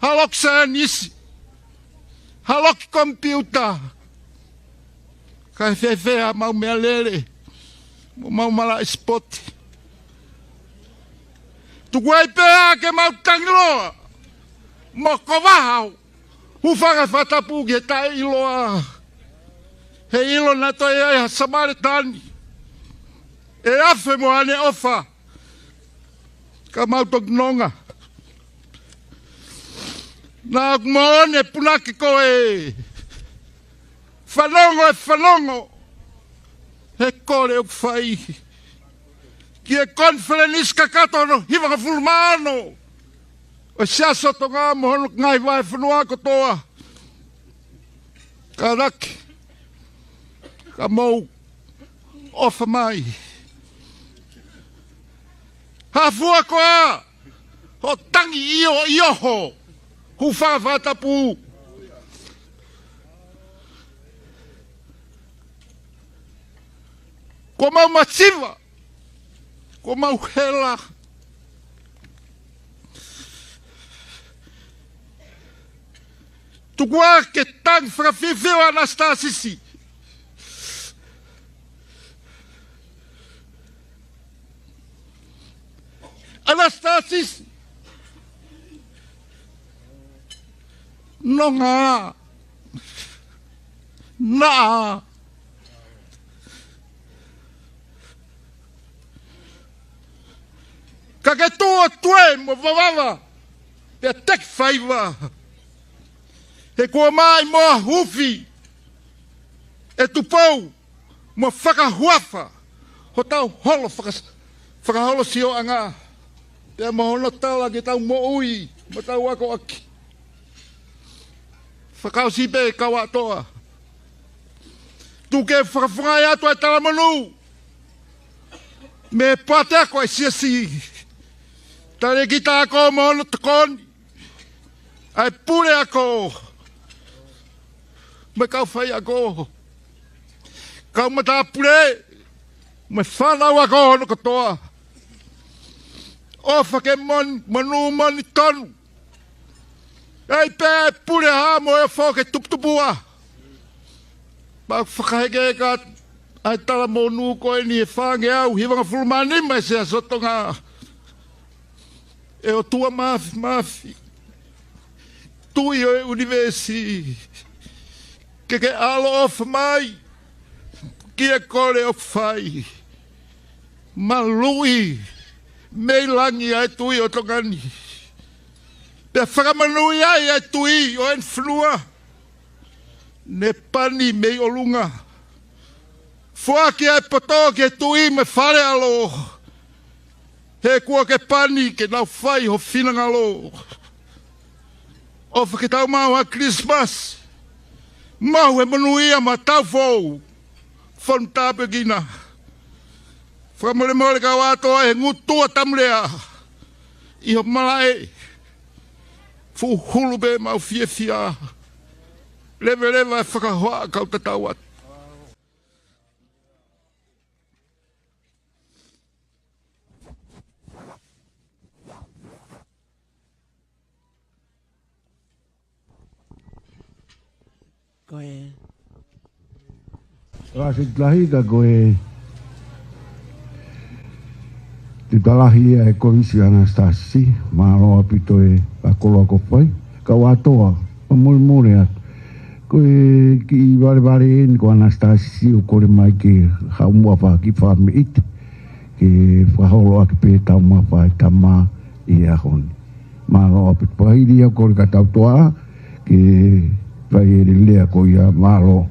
ha loki saienisi, ha loki komipiuta. Kae fēfē ʻa mau meʻalele mo mau malaʻe sipoti? Tuku ai pē ā ke mau tangi loa mo ko vaha. Hūfanga he fakatapu ki he taʻeʻiloa, he ʻilo naʻe toe ʻi ai ha Samaletani ʻe afe mo ʻene ʻofa. Ka mau toki nonga. Naʻa ku moʻoni e punake ko e fanongo, e fanongo he kole ʻoku fai ki he konifelenisi kakato hono hivangofulu mā ono ʻo e Siasi ʻo Tonga mo hono ngaahi vahefonua kotoa. Kātaki, ka mou ʻofa mai. Hafua koā hoʻo tangi ʻio ʻi oho, hūfanga he fakatapu. Kuo mau masiva, kuo mau hela. Tuku ā ke tangi fakafiefia ʻa ʻAnasitasisi. ʻAnasitasisi. Nonga. Naʻa. Ke tuʻo tuē mo vavava, pea teki faiva. He kuo mai mo hufi ʻe Tupou, mo fakahuafa hotau holo faka-, fakaholo sioʻanga, pea mo hono tala ke tau moʻui mo tau akoʻaki. Fakaʻosi pē kau ʻatoa, tuku ke fakafofongaʻi atu ʻa e talamonū mei he pāteko ʻa e siasi, talēkita ako mo hono tokoni, ʻa e puleako mo e kau faiako, kau matāpule mo e fānau ako hono kotoa. ʻOfa ke mon-, monū moʻoni tonu. ʻAi pē ʻa e pule hā mo e foʻi ke tuputupuʻa. Pea fakahekeheka ʻa e talamonū ko eni ʻe fāngeau hivangofulu mā nima ʻe Siasi ʻo Tonga. ʻE ʻOtua Māfimafi, Tuʻi ʻo e ʻunivēsi, ke ke ʻaloʻofa mai ki he kole ʻoku fai. Maluʻi mei langi ʻa e Tuʻi ʻo Tonga ni, pea fakamonūʻia ʻa e Tuʻi ʻo ʻene fonua. Ne pani mei ʻolunga. Foaki ʻa e poto ki he Tuʻi mo e Fale ʻAlo, he kuo ke pani ke nau fai ho finangalo. ʻOfa ke tau maʻu ha Kilisimasi maʻu he monūʻia mo e taʻu foʻou. Fonu tāpuekina. Fakamolemole kau ʻatoa ʻi he ngutu ʻa Tamulea, ʻi ho malaʻe. Fuʻu hulu pē ʻemau fiefia. Leveleva e fakahoa kau tatau atu. Ko e Lasi lahi ka ko e tutalahi ia ʻe Kolisi Anasitasi, mālō ʻaupito e fakakoloa ko fai. Kau ʻatoa, fakamolemole atu. Ko e kiʻi valevale eni ko Anasitasi ʻoku kole mai ke haʻu muʻa fā ki fā meʻite, ke fakaholoʻaki pē taumafa e tama ʻi he ʻaho ni. Mālō ʻaupito. Pea hili ia ʻoku kole ka tau toa ke fai e lea ko ia, mālō.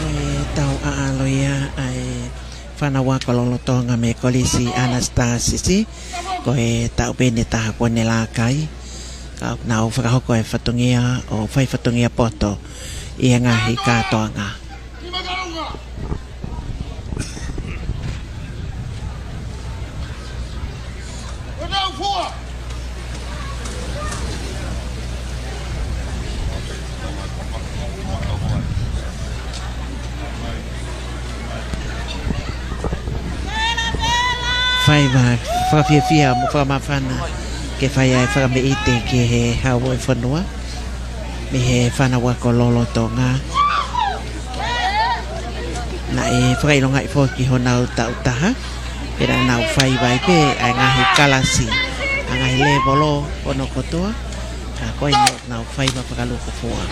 ʻE tau ʻaʻalo ia ʻa e fānau ako lolotonga mei Kolisi Anasitasi. Ko e taʻu pē ʻe taha kuo ne laka ai, ka nau fakahoko e fatongia ʻo fai fatongia poto ʻi he ngaahi kātoanga. Faiva fakafiefia mo fakamāfana ke fai ai fakameʻite ki he hau ʻo e fonua mei he fānau ako lolotonga. Naʻe fakaʻilongaʻi foki honau taʻu taha, pea naʻa nau faiva ai pē ʻa e ngaahi kalasi, ʻa e ngaahi lēvolo hono kotoa, ka ko ia naʻa nau faiva fakalūkufua.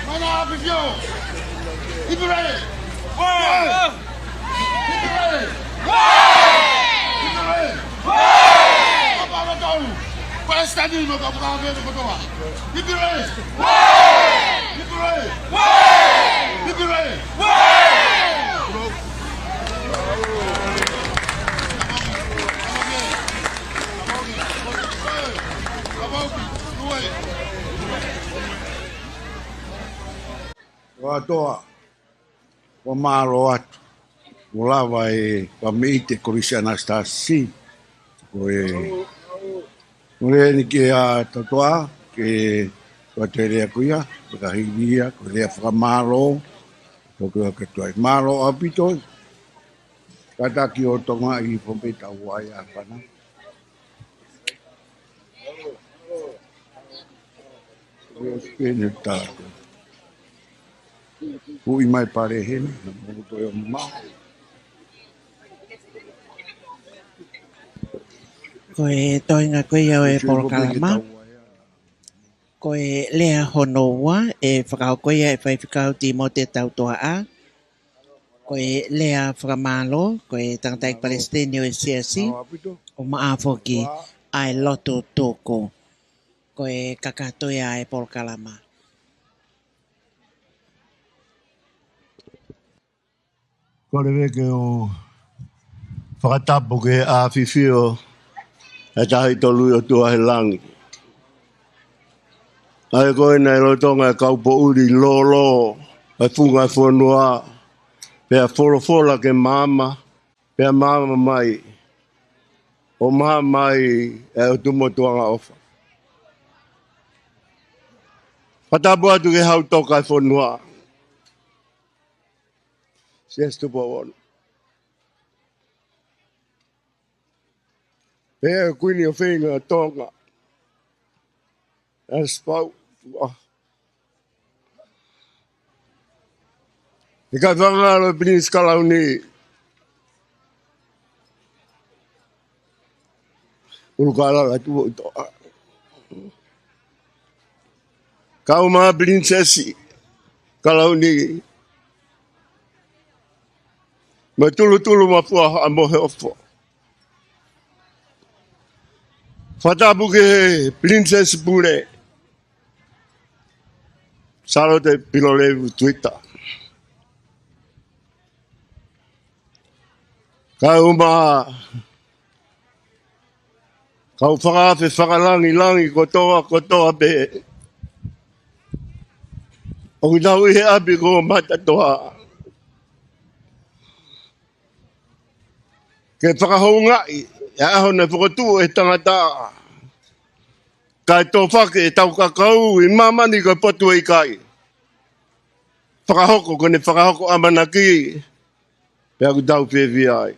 Mana ʻAfifio. Ipi Lele. Palesiteni mo e kau fakaafe kotoa. Ipi Lele. Ipi Lele. Ipi Lele. Kotoa, ʻoku mālō atu. Kuo lava e fāmili ʻa e Kolisi ʻAnasitasi. Ko e, ʻoku lele eni ki he ʻa Tautoʻa, ke fakatau e lea ko ia, fakahili ia, ko e lea fakamālō, tokua ka tuai. Mālō ʻaupito, kātaki ʻo Tonga ʻi he fometa ua ia fana. Pene tātou. Hui mai pale heni, na moto e ma. Ko e toenga ko ia ʻo e polokalama. Ko e lea hono ua, ʻe fakahoko ia ʻe Faifekau Tīmote Tautoʻa. Ko e lea fakamālō, ko e tangataʻeiki palesiteni ʻo e siasi, ʻo maʻu foki ʻa e lotu tuku. Ko e kakato ia ʻa e polokalama. Kole ke u fakatapu ki he ʻAfifio ʻa e Tahaʻi Tolu ʻi ʻOtua he langi. ʻA ia ko ē naʻe lolotonga e kaupoʻuli lōlō ʻa e funga e fonua, pea folofola ke maama, pea maama mai, ʻo maama mai e ʻOtu Motu Angaʻofa. Fakatapu atu ki he Hau Toka e fonua, Siaosi Tupou Ono. Pea Kuini ʻo e Feinga ʻo Tonga, Alice Pau, ʻa, ʻikai fakangalo e Pilinisi Kalauni, ʻUlukalala Tupoutoʻa. Kau mo e Pilinisesi Kalauni, mo Tulutulu Mafua Haʻa Moheofo. Fakatapu ki he Pilinisesi Pule, Sālote Pilolevu Tuita. Kae ʻumaʻā e kau fakaafe fakalangilangi kotoa, kotoa pē ʻoku tau ʻi he ʻapi ko Matatoa, ke fakahoungaʻi e ʻaho naʻe fokotuʻu ʻe he tangata, kae tōfake ʻetau kakai ʻi māmani kae patu ʻe ʻikai. Fakahoko ko ʻene fakahoko ʻamanaki, pea ʻoku tau fiefia ai.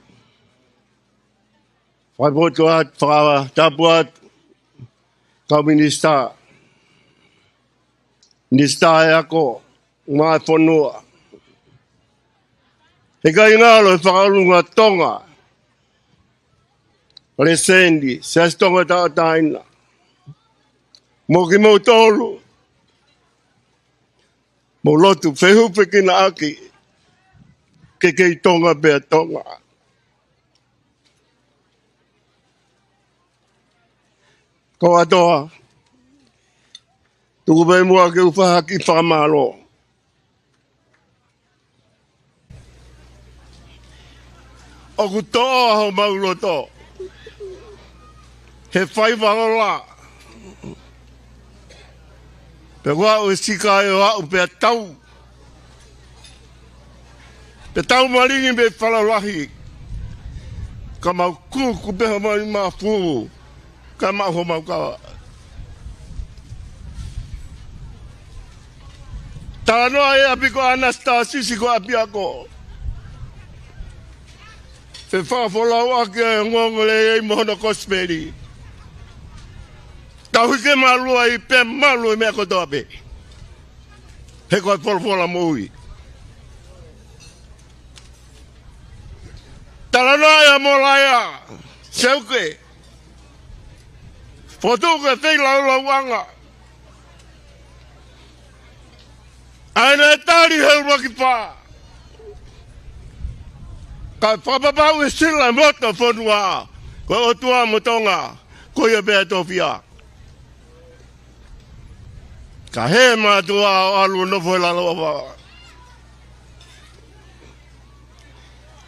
Fakapoto atu, fakatapu atu, kau minisitā, minisitā e ako, maʻa e fonua. He kāinga ʻo e fakaʻulunga Tonga, Palesiteni, Siasi Tonga Tauʻatāina, mo kimoutolu, mou lotu fehufekinaʻaki, ke kei Tonga pē ʻa Tonga. Ko ʻAtoa, tuku pē muʻa ke u fai ha kiʻi fakamālō. ʻOku toʻo homau loto he faiva ola. Pea ʻoku aʻu e sika ʻo aʻu pea tau. Pea tau malingi mei Falelahi. Ka mau kuku pē homau mafu. Ka mau homau ka. Talanoa e ʻapi ko ʻAnasitasisi ko ʻapiako. Fefakafolauʻaki e ongoongolelei mo hono kosipeli. Tauhi ke malu ai pea malu e meʻa kotoa pē. He ko e folofola moʻui. Talanoa ia mo Laea Seuke. Fotu ke feilaulauʻanga. ʻA ena e tali he ʻuluaki pā. Kae fakapapauʻi e sila moto fonua. Ko e ʻOtua mo Tonga. Ko ia pē ʻa e tofiʻa. Ka hē mātuʻa ʻo ʻalu ʻo nofo he lalo ʻo vava.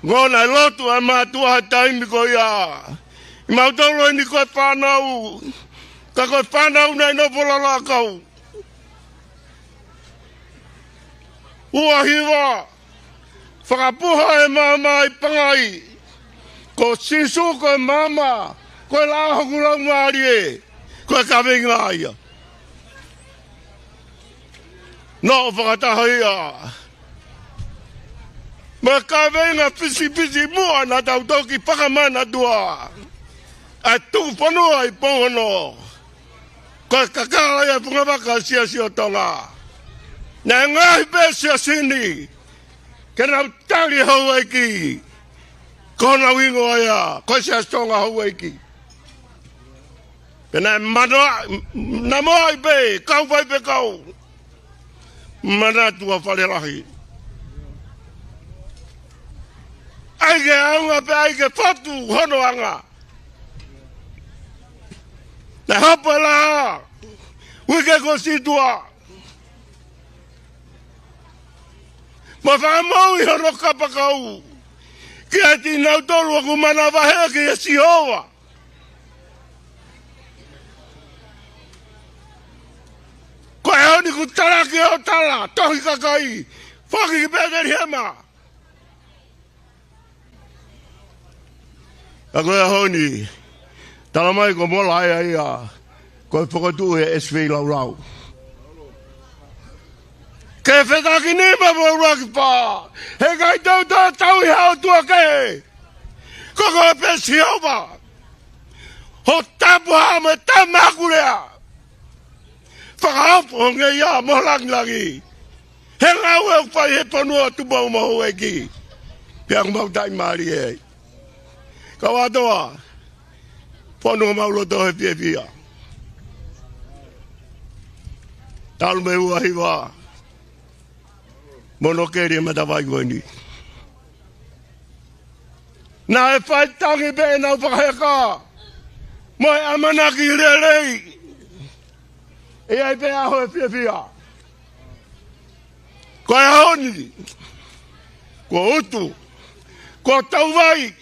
Ngona e lotu ʻa e mātuʻa he taimi ko ia. ʻI mautolu eni ko e fānau. Ka ko e fānau naʻe nofo lalo ʻakau. Ua hiva. Fakapuha e maama ʻi Pangai. Ko Sīsū ko e maama, ko e laʻā hoku laumālie, ko e kaveinga ia. Noʻo fakataha ia mo e kaveinga fisifisimuʻa naʻa tau toki fakamanatua. ʻA e tuku fonua ʻi Pongono. Ko e kakala ia fungavaka Siasi ʻo Tonga. Naʻe ngaahi pē siasi ni. Ke nau tali houʻeiki. Ko honau hingoa ia, ko e Siasi Tonga houʻeiki. Pea naʻe manoa, namoa ai pē, kau fai pē kau. Manatua Falelahi. ʻAi ke ʻaonga pē ʻai ke fatu hono anga. Naʻe hapa la, uike ko situa. Mo fakamoʻui hono kapakau. Kiate kinautolu ʻoku manavahē kia Sihova. Ko e ʻaho ni kuo talaki ʻo tala, tohi kakai, foki ki Petelihema. Ka ko e ʻaho ni, tala mai ko Molaea ia, ko e fokotuʻu ʻe ʻEsi Feilaulau. Ke fetakinima mo ʻuluaki pā, he ʻikai te u tau ʻi ha ʻotua kehe. Ko koe pē Sihova. Ho tapu ā mo e tamakulea. Fakaofo ho ngeia mo langilangi. He ngāue ʻoku fai he fonua Tupou mo houʻeiki. Pea ʻoku mau taʻimālie ai. Kau ʻAtoa. Fonu homau loto he fiefia. Talu mei he ua hiva. Mo hono keli e matavai ko eni. Naʻe fai tangi pē ʻenau fakaheka. mo e ʻamanaki lelei. ʻE ʻi ai pē ʻaho ʻe fiefia. Ko e ʻaho ni, ko utu, ko tauvai.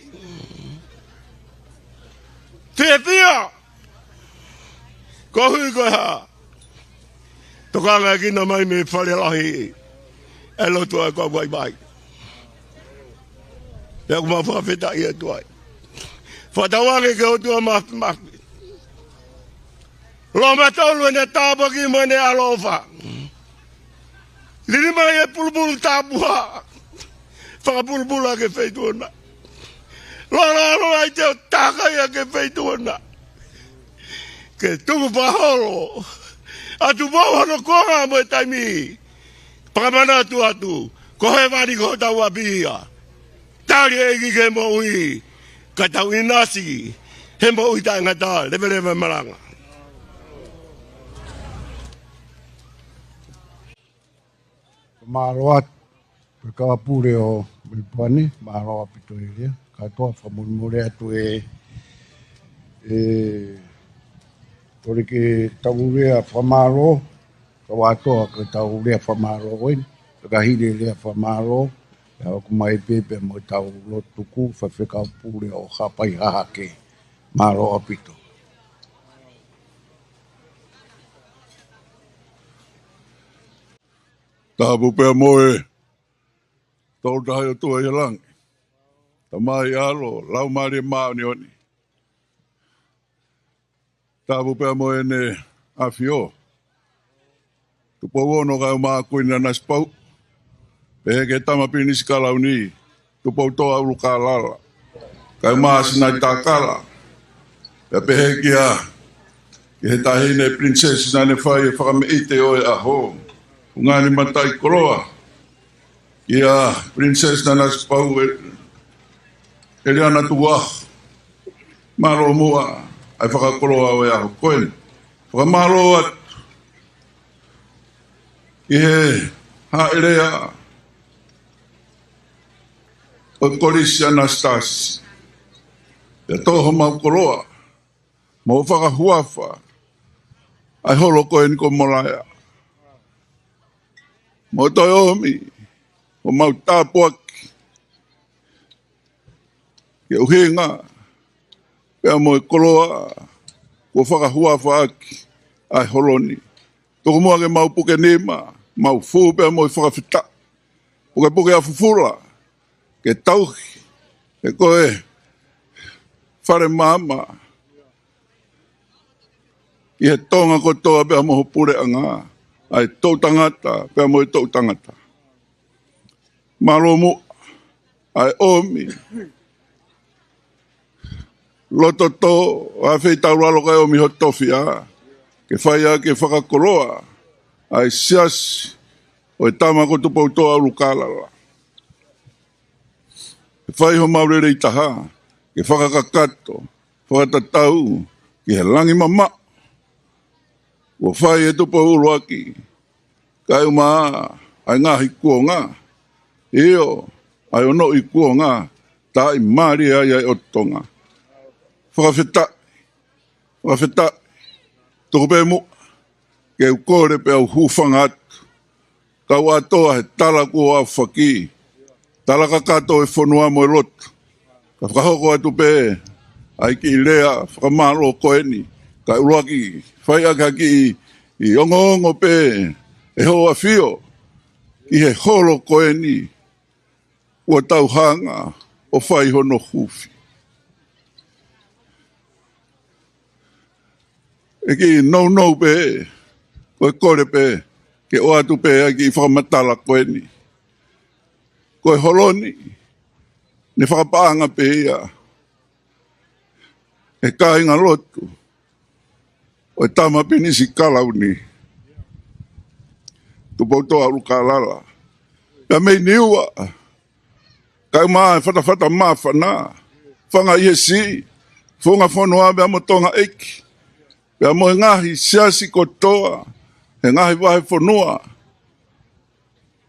Fiefia. Ko hui ko e hā? Tokangaʻi kinaua mai mei he fale lahi ʻa e lotu ʻa e kau vaivai. Pea ʻoku mau fakafetaʻi atu ai. Fakatauange ki he ʻOtua Māfimafi. Loto mātolu ʻene tāpuaki mo ʻene ʻaloʻofa. Lili mai e pulupulu tapuhā. Fakapulupulu ʻa e feituʻu na. Lolo ʻa e ʻOtua ʻi he ʻotakai ʻa e feituʻu na. Ke tuku fakaholo atu mo hono kuonga mo e taimi. Fakamanatu atu, ko hēvani ko hotau ʻapi ia. Tali ʻEiki ke moʻui, ka tau ʻinasi he moʻui taʻengata, leveleva malanga. Mālō atu, Faifekau Pule ʻo Melipoane, mālō ʻaupito e lea, kātoa fakamolemole atu e, e, tole ke tau lea fakamālō, kau ʻatoa ke tau lea fakamālō eni, ka hili e lea fakamālō, ʻe hoko mai pē pea mo ʻetau lotu tuku, Faifekau Pule ʻo Haʻapai Hahake, mālō ʻaupito. Tapu pea mo e Tolu Tahaʻi ʻOtua ʻi he langi. Tamai, ʻAlo, Laumālie Māʻoniʻoni. Tapu pea mo ʻEne ʻAfio. Tupou Ono kae ʻumaʻā Kuini Nanasipauʻu. Pehē ki he Tama Pilinisi Kalauni, Tupoutoʻa ʻUlukālala. Kae ʻumaʻā Sinaitakala. Pea pehē ki he, ki he Taʻahine Pilinisesi naʻa ne fai e fakameʻite ʻo e ʻaho. Fungani Mataʻikoloa. Kia Princess Nanasipauʻu ʻEliana Tukuʻaho. Mālō muʻa ʻa e fakakoloa ʻo e ʻaho ko eni. Fakamālō atu ki he haʻele ʻa e Kolisi ʻAnasitasi. Pea tō homau koloa mo fakahuafa ʻa e holo ko eni ko Molaea. Mo toe ʻomi homau tāpuaki ke ʻuhinga pea mo e koloa kuo fakahuafa ʻaki ʻa e holo ni. Tuku muʻa ke mau puke nima, mau fū pea mo e fakafetaʻi. Pukepuke ʻa fufula, ke tauhi, he ko e fale maama ʻi he Tonga kotoa pea mo ho puleʻanga, ʻa e toʻutangata pea mo e toʻutangata. Mālō muʻa ʻa e ʻomi loto tō ʻa e feitaulalo kae ʻomi ho tofiʻa, ke fai ʻaki e fakakoloa ʻa e siasi ʻo e Tama ko Tupoutoʻa ʻUlukālala. Ke fai homau lelei taha, ke fakakakato, fakatatau ki he langi mamaʻo. Kuo fai ʻe Tupou ʻUluaki, kae ʻumaʻā ʻa e ngaahi kuonga, ʻio, ʻa e onoʻi kuonga, taʻimālie ai ʻa e ʻOtu Tonga. Fakafetaʻi, fakafetaʻi, tuku pē muʻa, ke u kole pea u hūfanga atu. Kau ʻatoa he tala kuo aofaki. Tala kakato e fonua mo e lotu. Ka fakahoko atu pē ʻa e kiʻi lea fakamālō ko eni. Kae ʻuluaki fai ʻaki ha kiʻi ongoongo pē ʻe ho ʻAfio ki he holo ko eni. Kuo tau hanga ʻo fai hono huufi. ʻE kiʻi nounou pē, ko e kole pē, ke ʻoatu pē ʻa e kiʻi fakamatala ko eni. Ko e holo ni, ne fakapaʻanga pē ia ʻe he kāinga lotu ʻo e Tama Pilinisi Kalauni, Tupoutoʻa ʻUlukālala. Pea mei Niua, kae ʻumaʻā e fatafata māfana, fanga ʻi he siʻi, funga fonua pea mo Tonga ʻeiki, pea mo e ngaahi siasi kotoa he ngaahi vahefonua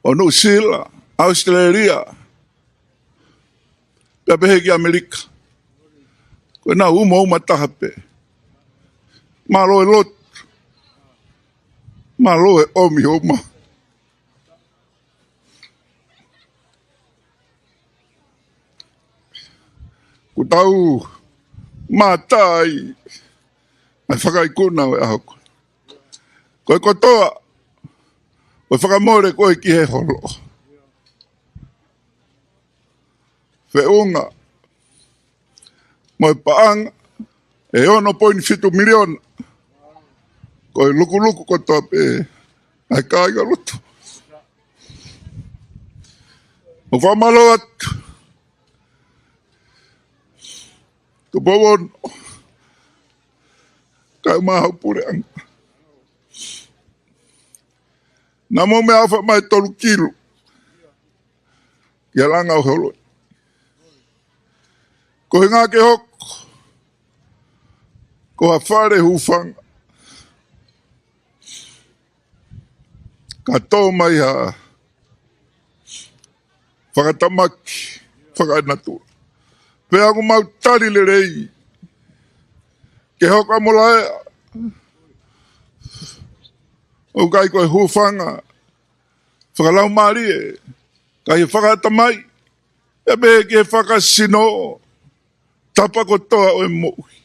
ʻo Nuʻusila, ʻAositelēlia, pea pehē ki ʻAmelika. Ko ʻenau umauma taha pē. Mālō e lotu. Mālō e ʻomi hoʻo maʻu. Kuo tau mātā ai ʻa e fakaikuna ʻo e ʻaho ko eni. Ko e kotoa ʻo e fakamole ko ē ki he holo, feʻunga mo e paʻanga ʻe ono poini fitu miliona, ko e lukuluku kotoa pē ʻa e kāingalotu. ʻOku fakamālō atu Tupou Ono, kae ʻumaʻā hoʻo puleʻanga. Naʻa mou meʻa ʻofa mai tolu kilu ki he langa ʻo e holo. Ko e ʻuhinga ke hoko ko ha fale hūfanga, ka tō mai ha fakatamaki fakaʻanatua. Pea ʻoku mau tali lelei ke hoko ʻa Molaea ʻo ʻikai ko e hūfanga fakalaumālie, ka ʻi he fakaʻatamai, pea pehē ki he fakasino, tapa kotoa ʻo e moʻui.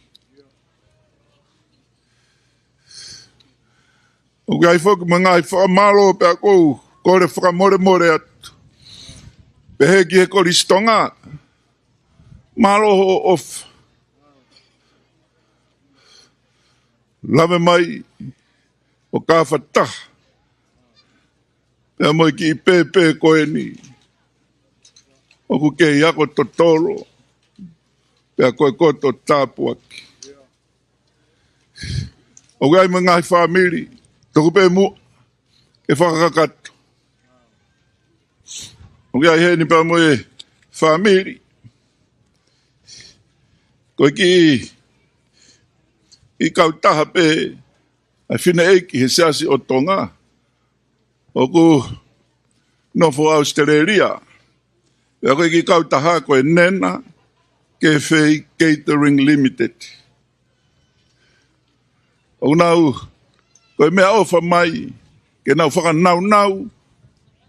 ʻOku ʻi ai foki mo e ngaahi fakamālō pea ʻoku ou kole fakamolemole atu, pehē ki he Kolisi Tonga, mālō hoʻo ʻofa. Lave mai ʻo ka fakataha pea mo e kiʻi pēpē ko eni ʻoku kei ako totolo pea ko e koto tāpuaki. ʻOku ʻi ai mo e ngaahi fāmili, tuku pē muʻa ke fakakakato. ʻOku ʻi ai heni pea mo e fāmili, ko e kiʻi, kiʻi kautaha pē ʻa e fineʻeiki he Siasi ʻo Tonga ʻoku nofo ʻAositelēlia. Pea ko e kiʻi kautaha ko e Nena Cafe Catering Limited. ʻOku nau, ko e meʻaʻofa mai ke nau fakanaunau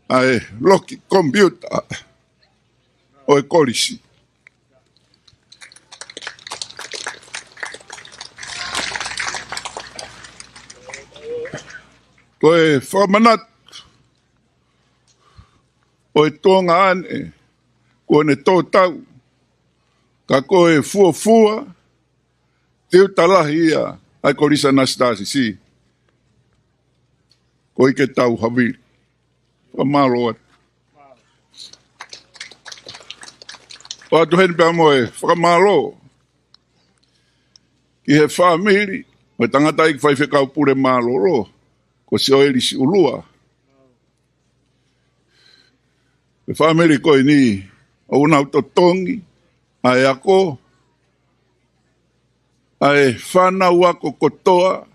ʻa e loki komipiuta ʻo e kolisi. Ko e fakamanatu ʻo e Tonga ʻaneʻe, kuo ne tō tau, ka ko e fuofua tiuta lahi ia ʻa e Kolisi Anasitā Sisi, ko e ʻikai ke tau havili. Fakamālō atu. ʻOatu heni pea mo e fakamālō ki he fāmili ʻo e tangataʻeiki faifekau pule mālōlō, ko Sioeli Siʻulua. Ko e fāmili ko eni ʻoku nau totongi ʻa e ako ʻa e fānau ako kotoa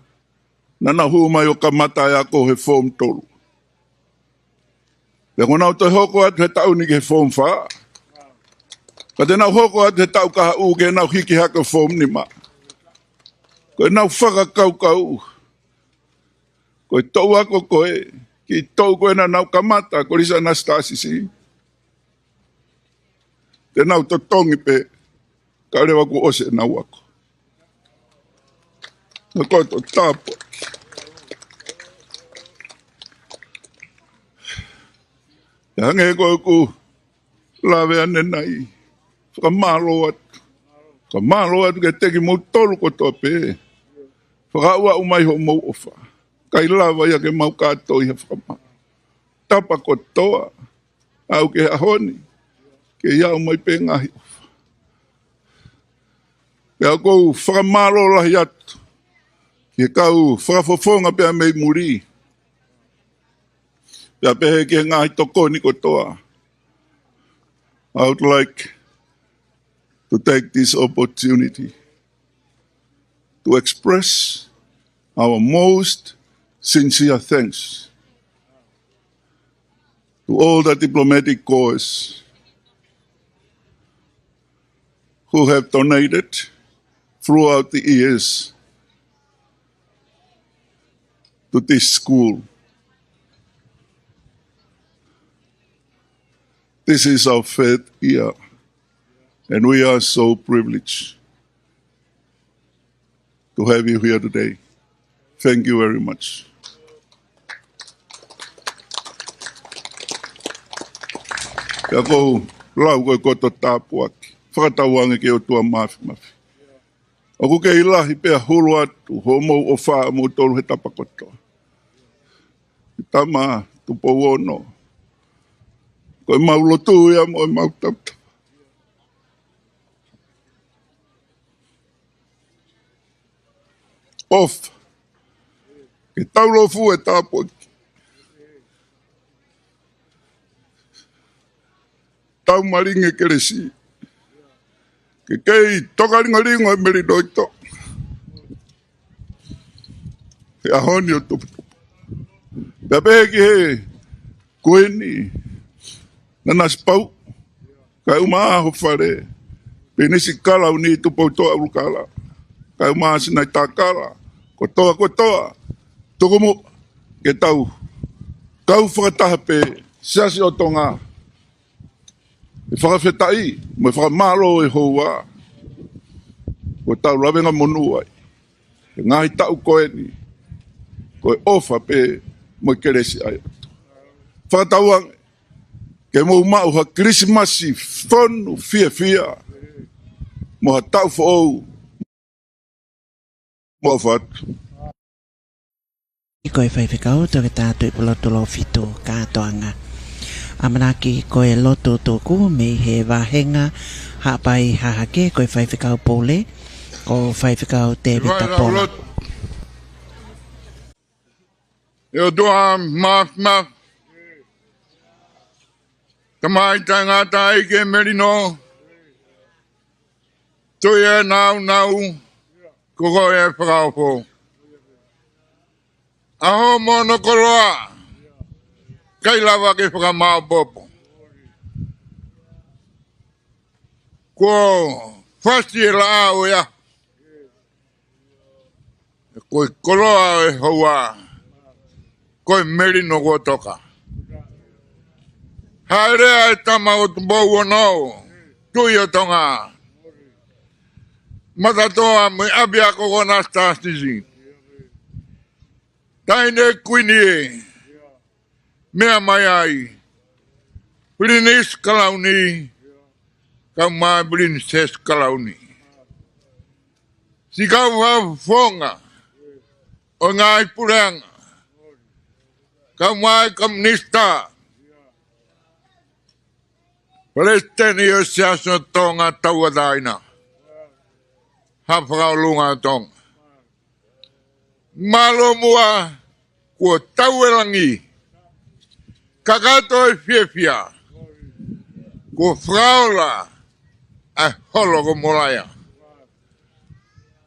naʻa nau hū mai ʻo kamata ʻa e ako he form tolu. Pea ko ʻenau toe hoko atu he taʻu ni ki he form fā. Ka te nau hoko atu he taʻu kahaʻu ke nau hiki hake form nima. Ko ʻenau fakakaukau, ko e toʻu ako ko ē, kiʻi toʻu ko ē naʻa nau kamata Kolisi Anasitā Sisi, te nau totongi pē kae ʻoua kuo ʻosi ʻenau ako. Ko e koto tāpuaki. ʻE hangē ko ʻeku lave ʻanenai, fakamālō atu. Fakamālō atu kiate kimoutolu kotoa pē. Fakaaʻuaʻu mai hoʻomou ʻofa. ʻIkai lava ia ke mau kātoi ha fakamālō. Tapa kotoa, aʻu ki he ʻaho ni, kei aʻu mai pē ngaahi ʻofa. Pea ʻoku ou fakamālō lahi atu ki he kau fakafofonga pea mei muli, pea pehē ki he ngaahi tokoni kotoa. I would like to take this opportunity to express our most sincere thanks to all the diplomatic corps who have donated throughout the years to this school. This is our third year, and we are so privileged to have you here today. Thank you very much. Pea ʻoku ou lau ko e koto tāpuaki, fakatauange ki he ʻOtua Māfimafi. ʻOku kei lahi pea hulu atu hoʻomou ʻofa ʻamoutolu he tapa kotoa. Tama Tupou Ono, ko ʻemau lotu ia mo ʻemau tautapa. ʻOfa ke tau lofu e tāpuaki, tau malingi e kelesi, ke kei tokalingolingo e melino ʻi Tonga he ʻaho ni ʻo tuputupu. Pea pehē ki he Kuini Nanasipauʻu, kae ʻumaʻā ho fale, Pilinisi Kalauni Tupoutoʻa ʻUlukālala, kae ʻumaʻā Sinaitakala, kotoa kotoa, tuku muʻa ke tau kau fakataha pē, Siasi ʻo Tonga, ʻi he fakafetaʻi mo e fakamālō ʻi he houa kuo tau lavengamonū ai he ngaahi taʻu ko eni, ko e ʻofa pē mo e kelesi ʻa e ʻOtua. Fakatauange ke mou maʻu ha Kilisimasi fonu fiefia mo ha taʻu foʻou mo fatu. Ko e Faifekau Toketā Tuʻipulotu Lōfitu Kātoanga. ʻAmanaki ko e lotu tuku mei he vāhenga Haʻapai Hahake, ko e Faifekau Pule, ko Faifekau Tēvita Pola. ʻE ʻOtua Māfimafi, Tamai taʻengata, ʻEiki melino, Tuʻi ʻo e nāunau, ko koe ʻa e fakaofo. ʻA hoʻo moʻono koloa, ʻikai lava ke fakamāopoopo. Kuo fasi e laʻā ʻo e ʻaho, ko e koloa ʻo e houa, ko e melino kuo toka. Haʻele ʻa e tama ʻo Tupou Ono, Tuʻi ʻo Tonga, Matatoa mo e ʻapiako ko Anastasis. Taʻahine Kuini ē, meʻa mai ai, Pilinisi Kalauni, kae ʻumaʻā Pilinisesi Kalauni, siʻi kau fakafofonga ʻo e ngaahi puleʻanga, kae ʻumaʻā e Kau Minisitā, Palesiteni ʻo e Siasi ʻo Tonga Tauʻatāina, Haʻa Fakaʻolunga ʻo Tonga. Mālō muʻa kuo tau e langi, kakato e fiefia, kuo fakaola ʻa e holo ko Molaea.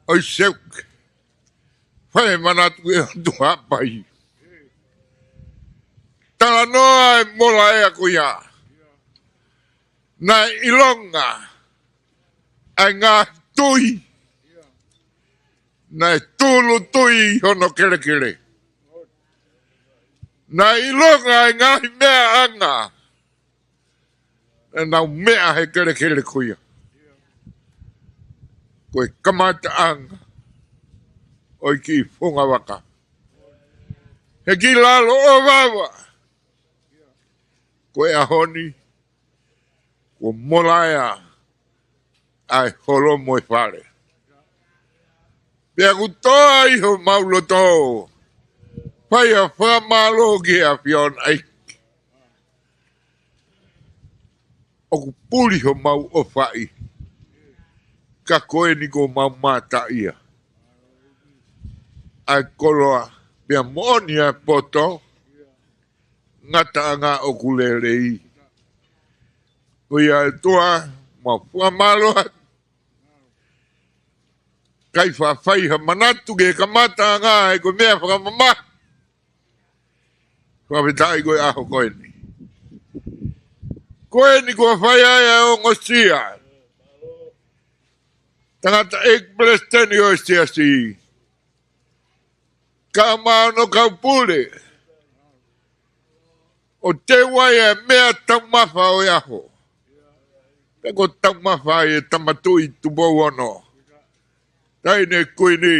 ʻOi Seuke, fai e manatu ʻe ʻOtua Haʻapai. Talanoa e Molaea ko ia, naʻe ʻilonga ʻa e ngaahi tui, naʻe tūʻulutui hono kelekele. Naʻe ʻilonga ʻa e ngaahi meʻaʻanga naʻa nau meʻa he kelekele ko ia. Ko e kamataʻanga ʻo e kiʻi fungavaka he kiʻi lalo ʻovava. Ko e ʻaho ni, kuo Molaea ʻa e holo mo e fale. Pea ʻoku toʻa ʻi homau loto, fai ha fakamālō ki he ʻAfiona ʻEiki. ʻOku puli homau ʻofaʻi, ka ko eni kuo mau mātā ia ʻa e koloa, pea moʻoni ʻa e poto, ngataʻanga ʻoku lelei. Ko ia ʻOtua, mau fakamālō atu. ʻIkai faʻa fai ha manatu ki he kamataʻanga, he ko e meʻa fakamamahi. Fakafetaʻi ko e ʻaho ko eni. Ko eni kuo fai ai ʻa e ongosia. Tangataʻeiki Palesiteni ʻo e Siasi, Ka ʻoku maʻu ʻa e kau pule ʻo teu ai e meʻa taumafa ʻo e ʻaho. Pea ko e taumafa ʻa e Tama Tuʻi Tupou Ono, Taʻahine Kuini,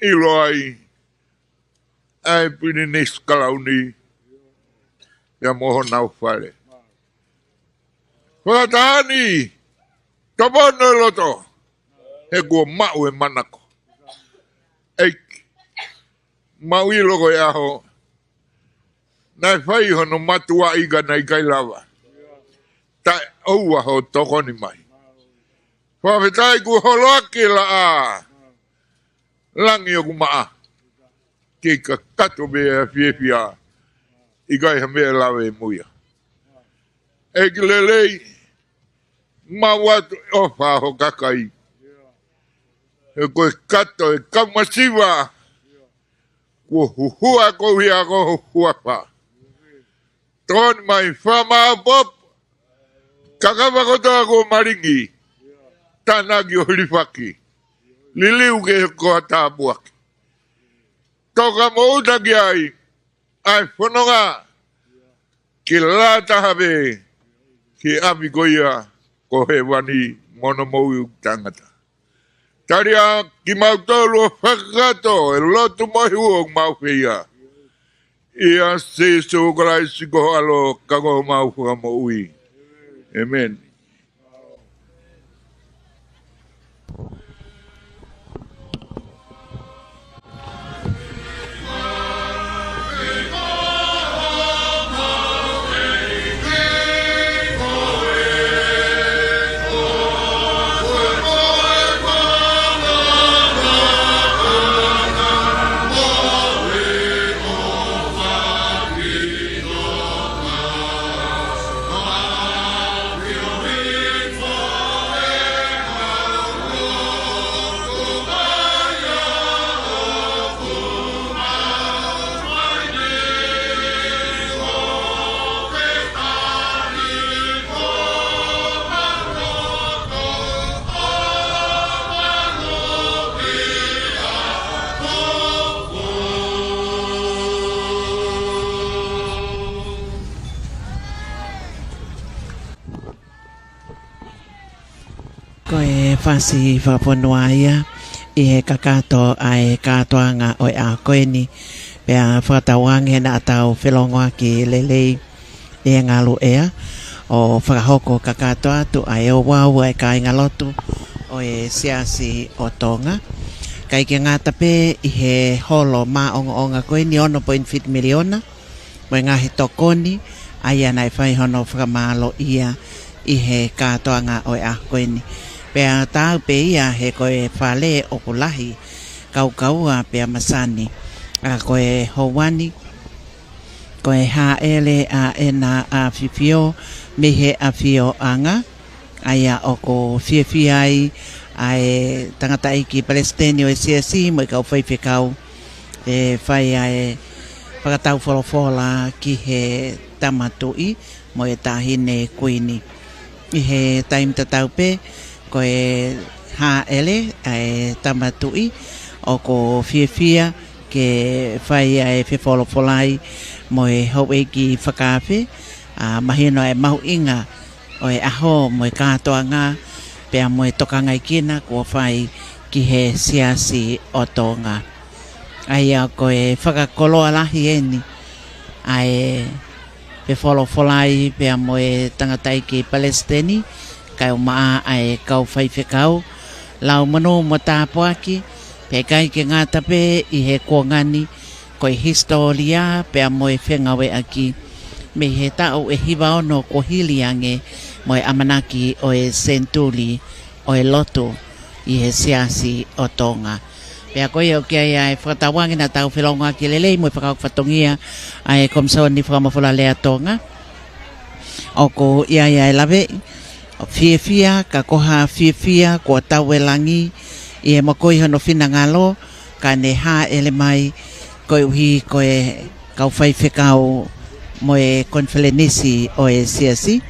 ʻilo ai ʻa e Pilinisi Kalauni, pea mo honau fale. Fakataha ni, tōpono e loto, he kuo maʻu e manako. ʻEiki, mau ʻilo ko e ʻaho naʻe fai hono matuaʻi ka naʻe ʻikai lava. Taʻeʻoua hoʻo tokoni mai. Fakafetaʻi kuo holoaki e laʻā, langi ʻoku maʻa, ke kakato pē ʻa e fiefia, ʻikai ha meʻa lave mo ia. ʻEiki lelei, mau ʻoatu e ʻofa ho kakai. He ko e kato e kau masiva, kuo huhua koeʻuhi ko ho huafa. Tokoni mai, fakamāʻopoʻopo, kakafa kotoa kuo malingi, tānaki ʻo hilifaki, liliu ke ko ha tāpuaki. Toka moʻuta ki ai ʻa e fononga, ke lata pē ki he ʻapi ko ia ko hēvani mo hono moʻui ʻoku taʻengata. Tali ā kimautolu ʻo fakakakato e lotu mo e hū ʻoku mau feia. ʻIa Sīsū Kalaisi ko ho ʻAlo ka ko homau Fakamoʻui. ʻĒmeni. Ko e fasi fakafonua ia ʻi he kakato ʻa e kātoanga ʻo e ʻaho ko eni, pea fakatauange naʻa tau felongoaki lelei ʻi he ngaluʻea ʻo fakahoko kakato atu ʻa e ouau ʻa e kāingalotu ʻo e Siasi ʻo Tonga. ʻIkai ke ngata pē ʻi he holo māʻongoʻonga ko eni ono poini fitu miliona, mo e ngaahi tokoni, ʻa ia naʻe fai hono fakamālōʻia ʻi he kātoanga ʻo e ʻaho ko eni. Pea taau pē ia he ko e fale ʻoku lahi, kaukaua pea masani. ʻA ko e houa ni, ko e hāʻele ʻa ʻEna ʻAfifio mei he ʻafioʻanga, ʻa ia ʻoku fiefia ai ʻa e tangataʻeiki palesiteni ʻo e Siasi mo e kau faifekau ʻe fai ʻa e fakataufolofola ki he Tama Tuʻi mo e Taʻahine Kuini. ʻI he taimi tatau pē, ko e hāʻele ʻa e Tama Tuʻi ʻoku fiefia ke fai ʻa e fefolofolai mo e houʻeiki fakaafe, ʻa, mahino ʻa e mahuʻinga ʻo e ʻaho mo e kātoanga, pea mo e tokangaekina kuo fai ki he Siasi ʻo Tonga. ʻA ia ko e fakakoloa lahi eni ʻa e fefolofolai pea mo e tangataʻeiki palesiteni, kae ʻumaʻā ʻa e kau faifekau, lau monū mo tāpuaki, pea ʻikai ke ngata pē ʻi he kuonga ni, ko e hisitōlia pea mo e fengāueʻaki mei he taʻu ʻe hiva ono kuo hili ange mo e ʻamanaki ʻo e senituli ʻo e lotu ʻi he Siasi ʻo Tonga. Pea ko ia ʻoku ʻi ai ʻa e fakatauange naʻa tau felongoaki lelei mo e fakahoko fatongia ʻa e Komisoni Fakamafola Lea Tonga. ʻOku ʻi ai ʻa e laveʻi, ʻo fiefia, ka ko ha fiefia kuo tau e langi ʻi he mokoi hono finangalo, ka ne hāʻele mai koeʻuhi ko e kau faifekau mo e konifelenisi ʻo e Siasi,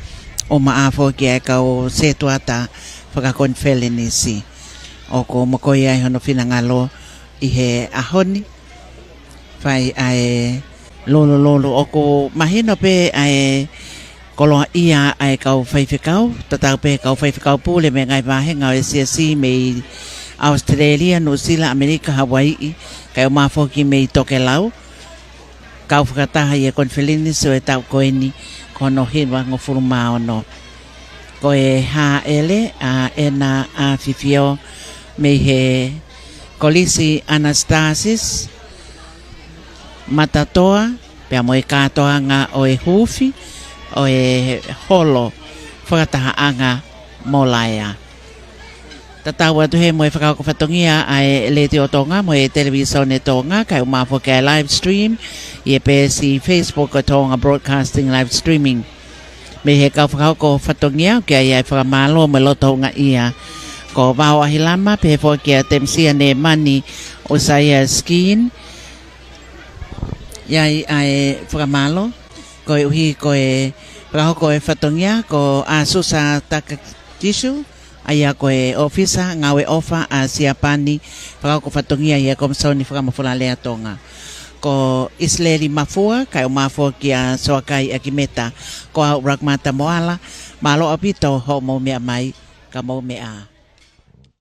ʻumaʻā foki ʻa e kau setuata fakakonifelenisi. ʻOku mokoi ai hono finangalo ʻi he ʻaho ni, Pea ʻi he lolololo ʻoku mahino pē ʻa e koloaʻia ʻa e kau faifekau, tatau pē kau faifekau pule mei he ngaahi vāhenga ʻo e siasi mei ʻAositelēlia, Nuʻusila, ʻAmelika, Hauaiʻi, kae ʻumaʻā foki mei Tokelau, kau fakataha ʻi he konifelenisi ʻo e taʻu ko eni ko hono hiva ngofulu mā ono. Ko e hāʻele ʻa ʻEna ʻAfifio mei he Kolisi Anastasius Matatoa, pea mo e kātoanga ʻo e huufi ʻo e holo fakatahaʻanga mo Laea. Tatau atu heni mo e fakahoko fatongia ʻa e Letiō Tonga mo e Televīsone Tonga, kae ʻumaʻā foki ʻa e live stream ʻi he peesi Facebook ʻo Tonga Broadcasting Live Streaming. Mei he kau fakahoko fatongia, ʻoku ʻi ai ʻa e fakamālō mo e loto houngaʻia. Ko Vao ʻAhilama, pehē foki ʻa Temisia Nemani, ʻUsaia Skin, ʻi ai ʻa e fakamālō, koeʻuhi ko e fakahoko e fatongia, ko ʻAsusa Takakisu, ʻa ia ko e ʻōfisa ngāue ʻofa ʻa Siapani, fakahoko fatongia ʻi he Komisoni Fakamafola Lea Tonga. Ko ʻIsileli Mafua, kae ʻumaʻā foki ʻa Soakai ʻAkimeta, ko au Rakmata Moala, mālō ʻaupito hoʻomou meʻa mai, ka mou meʻa ā.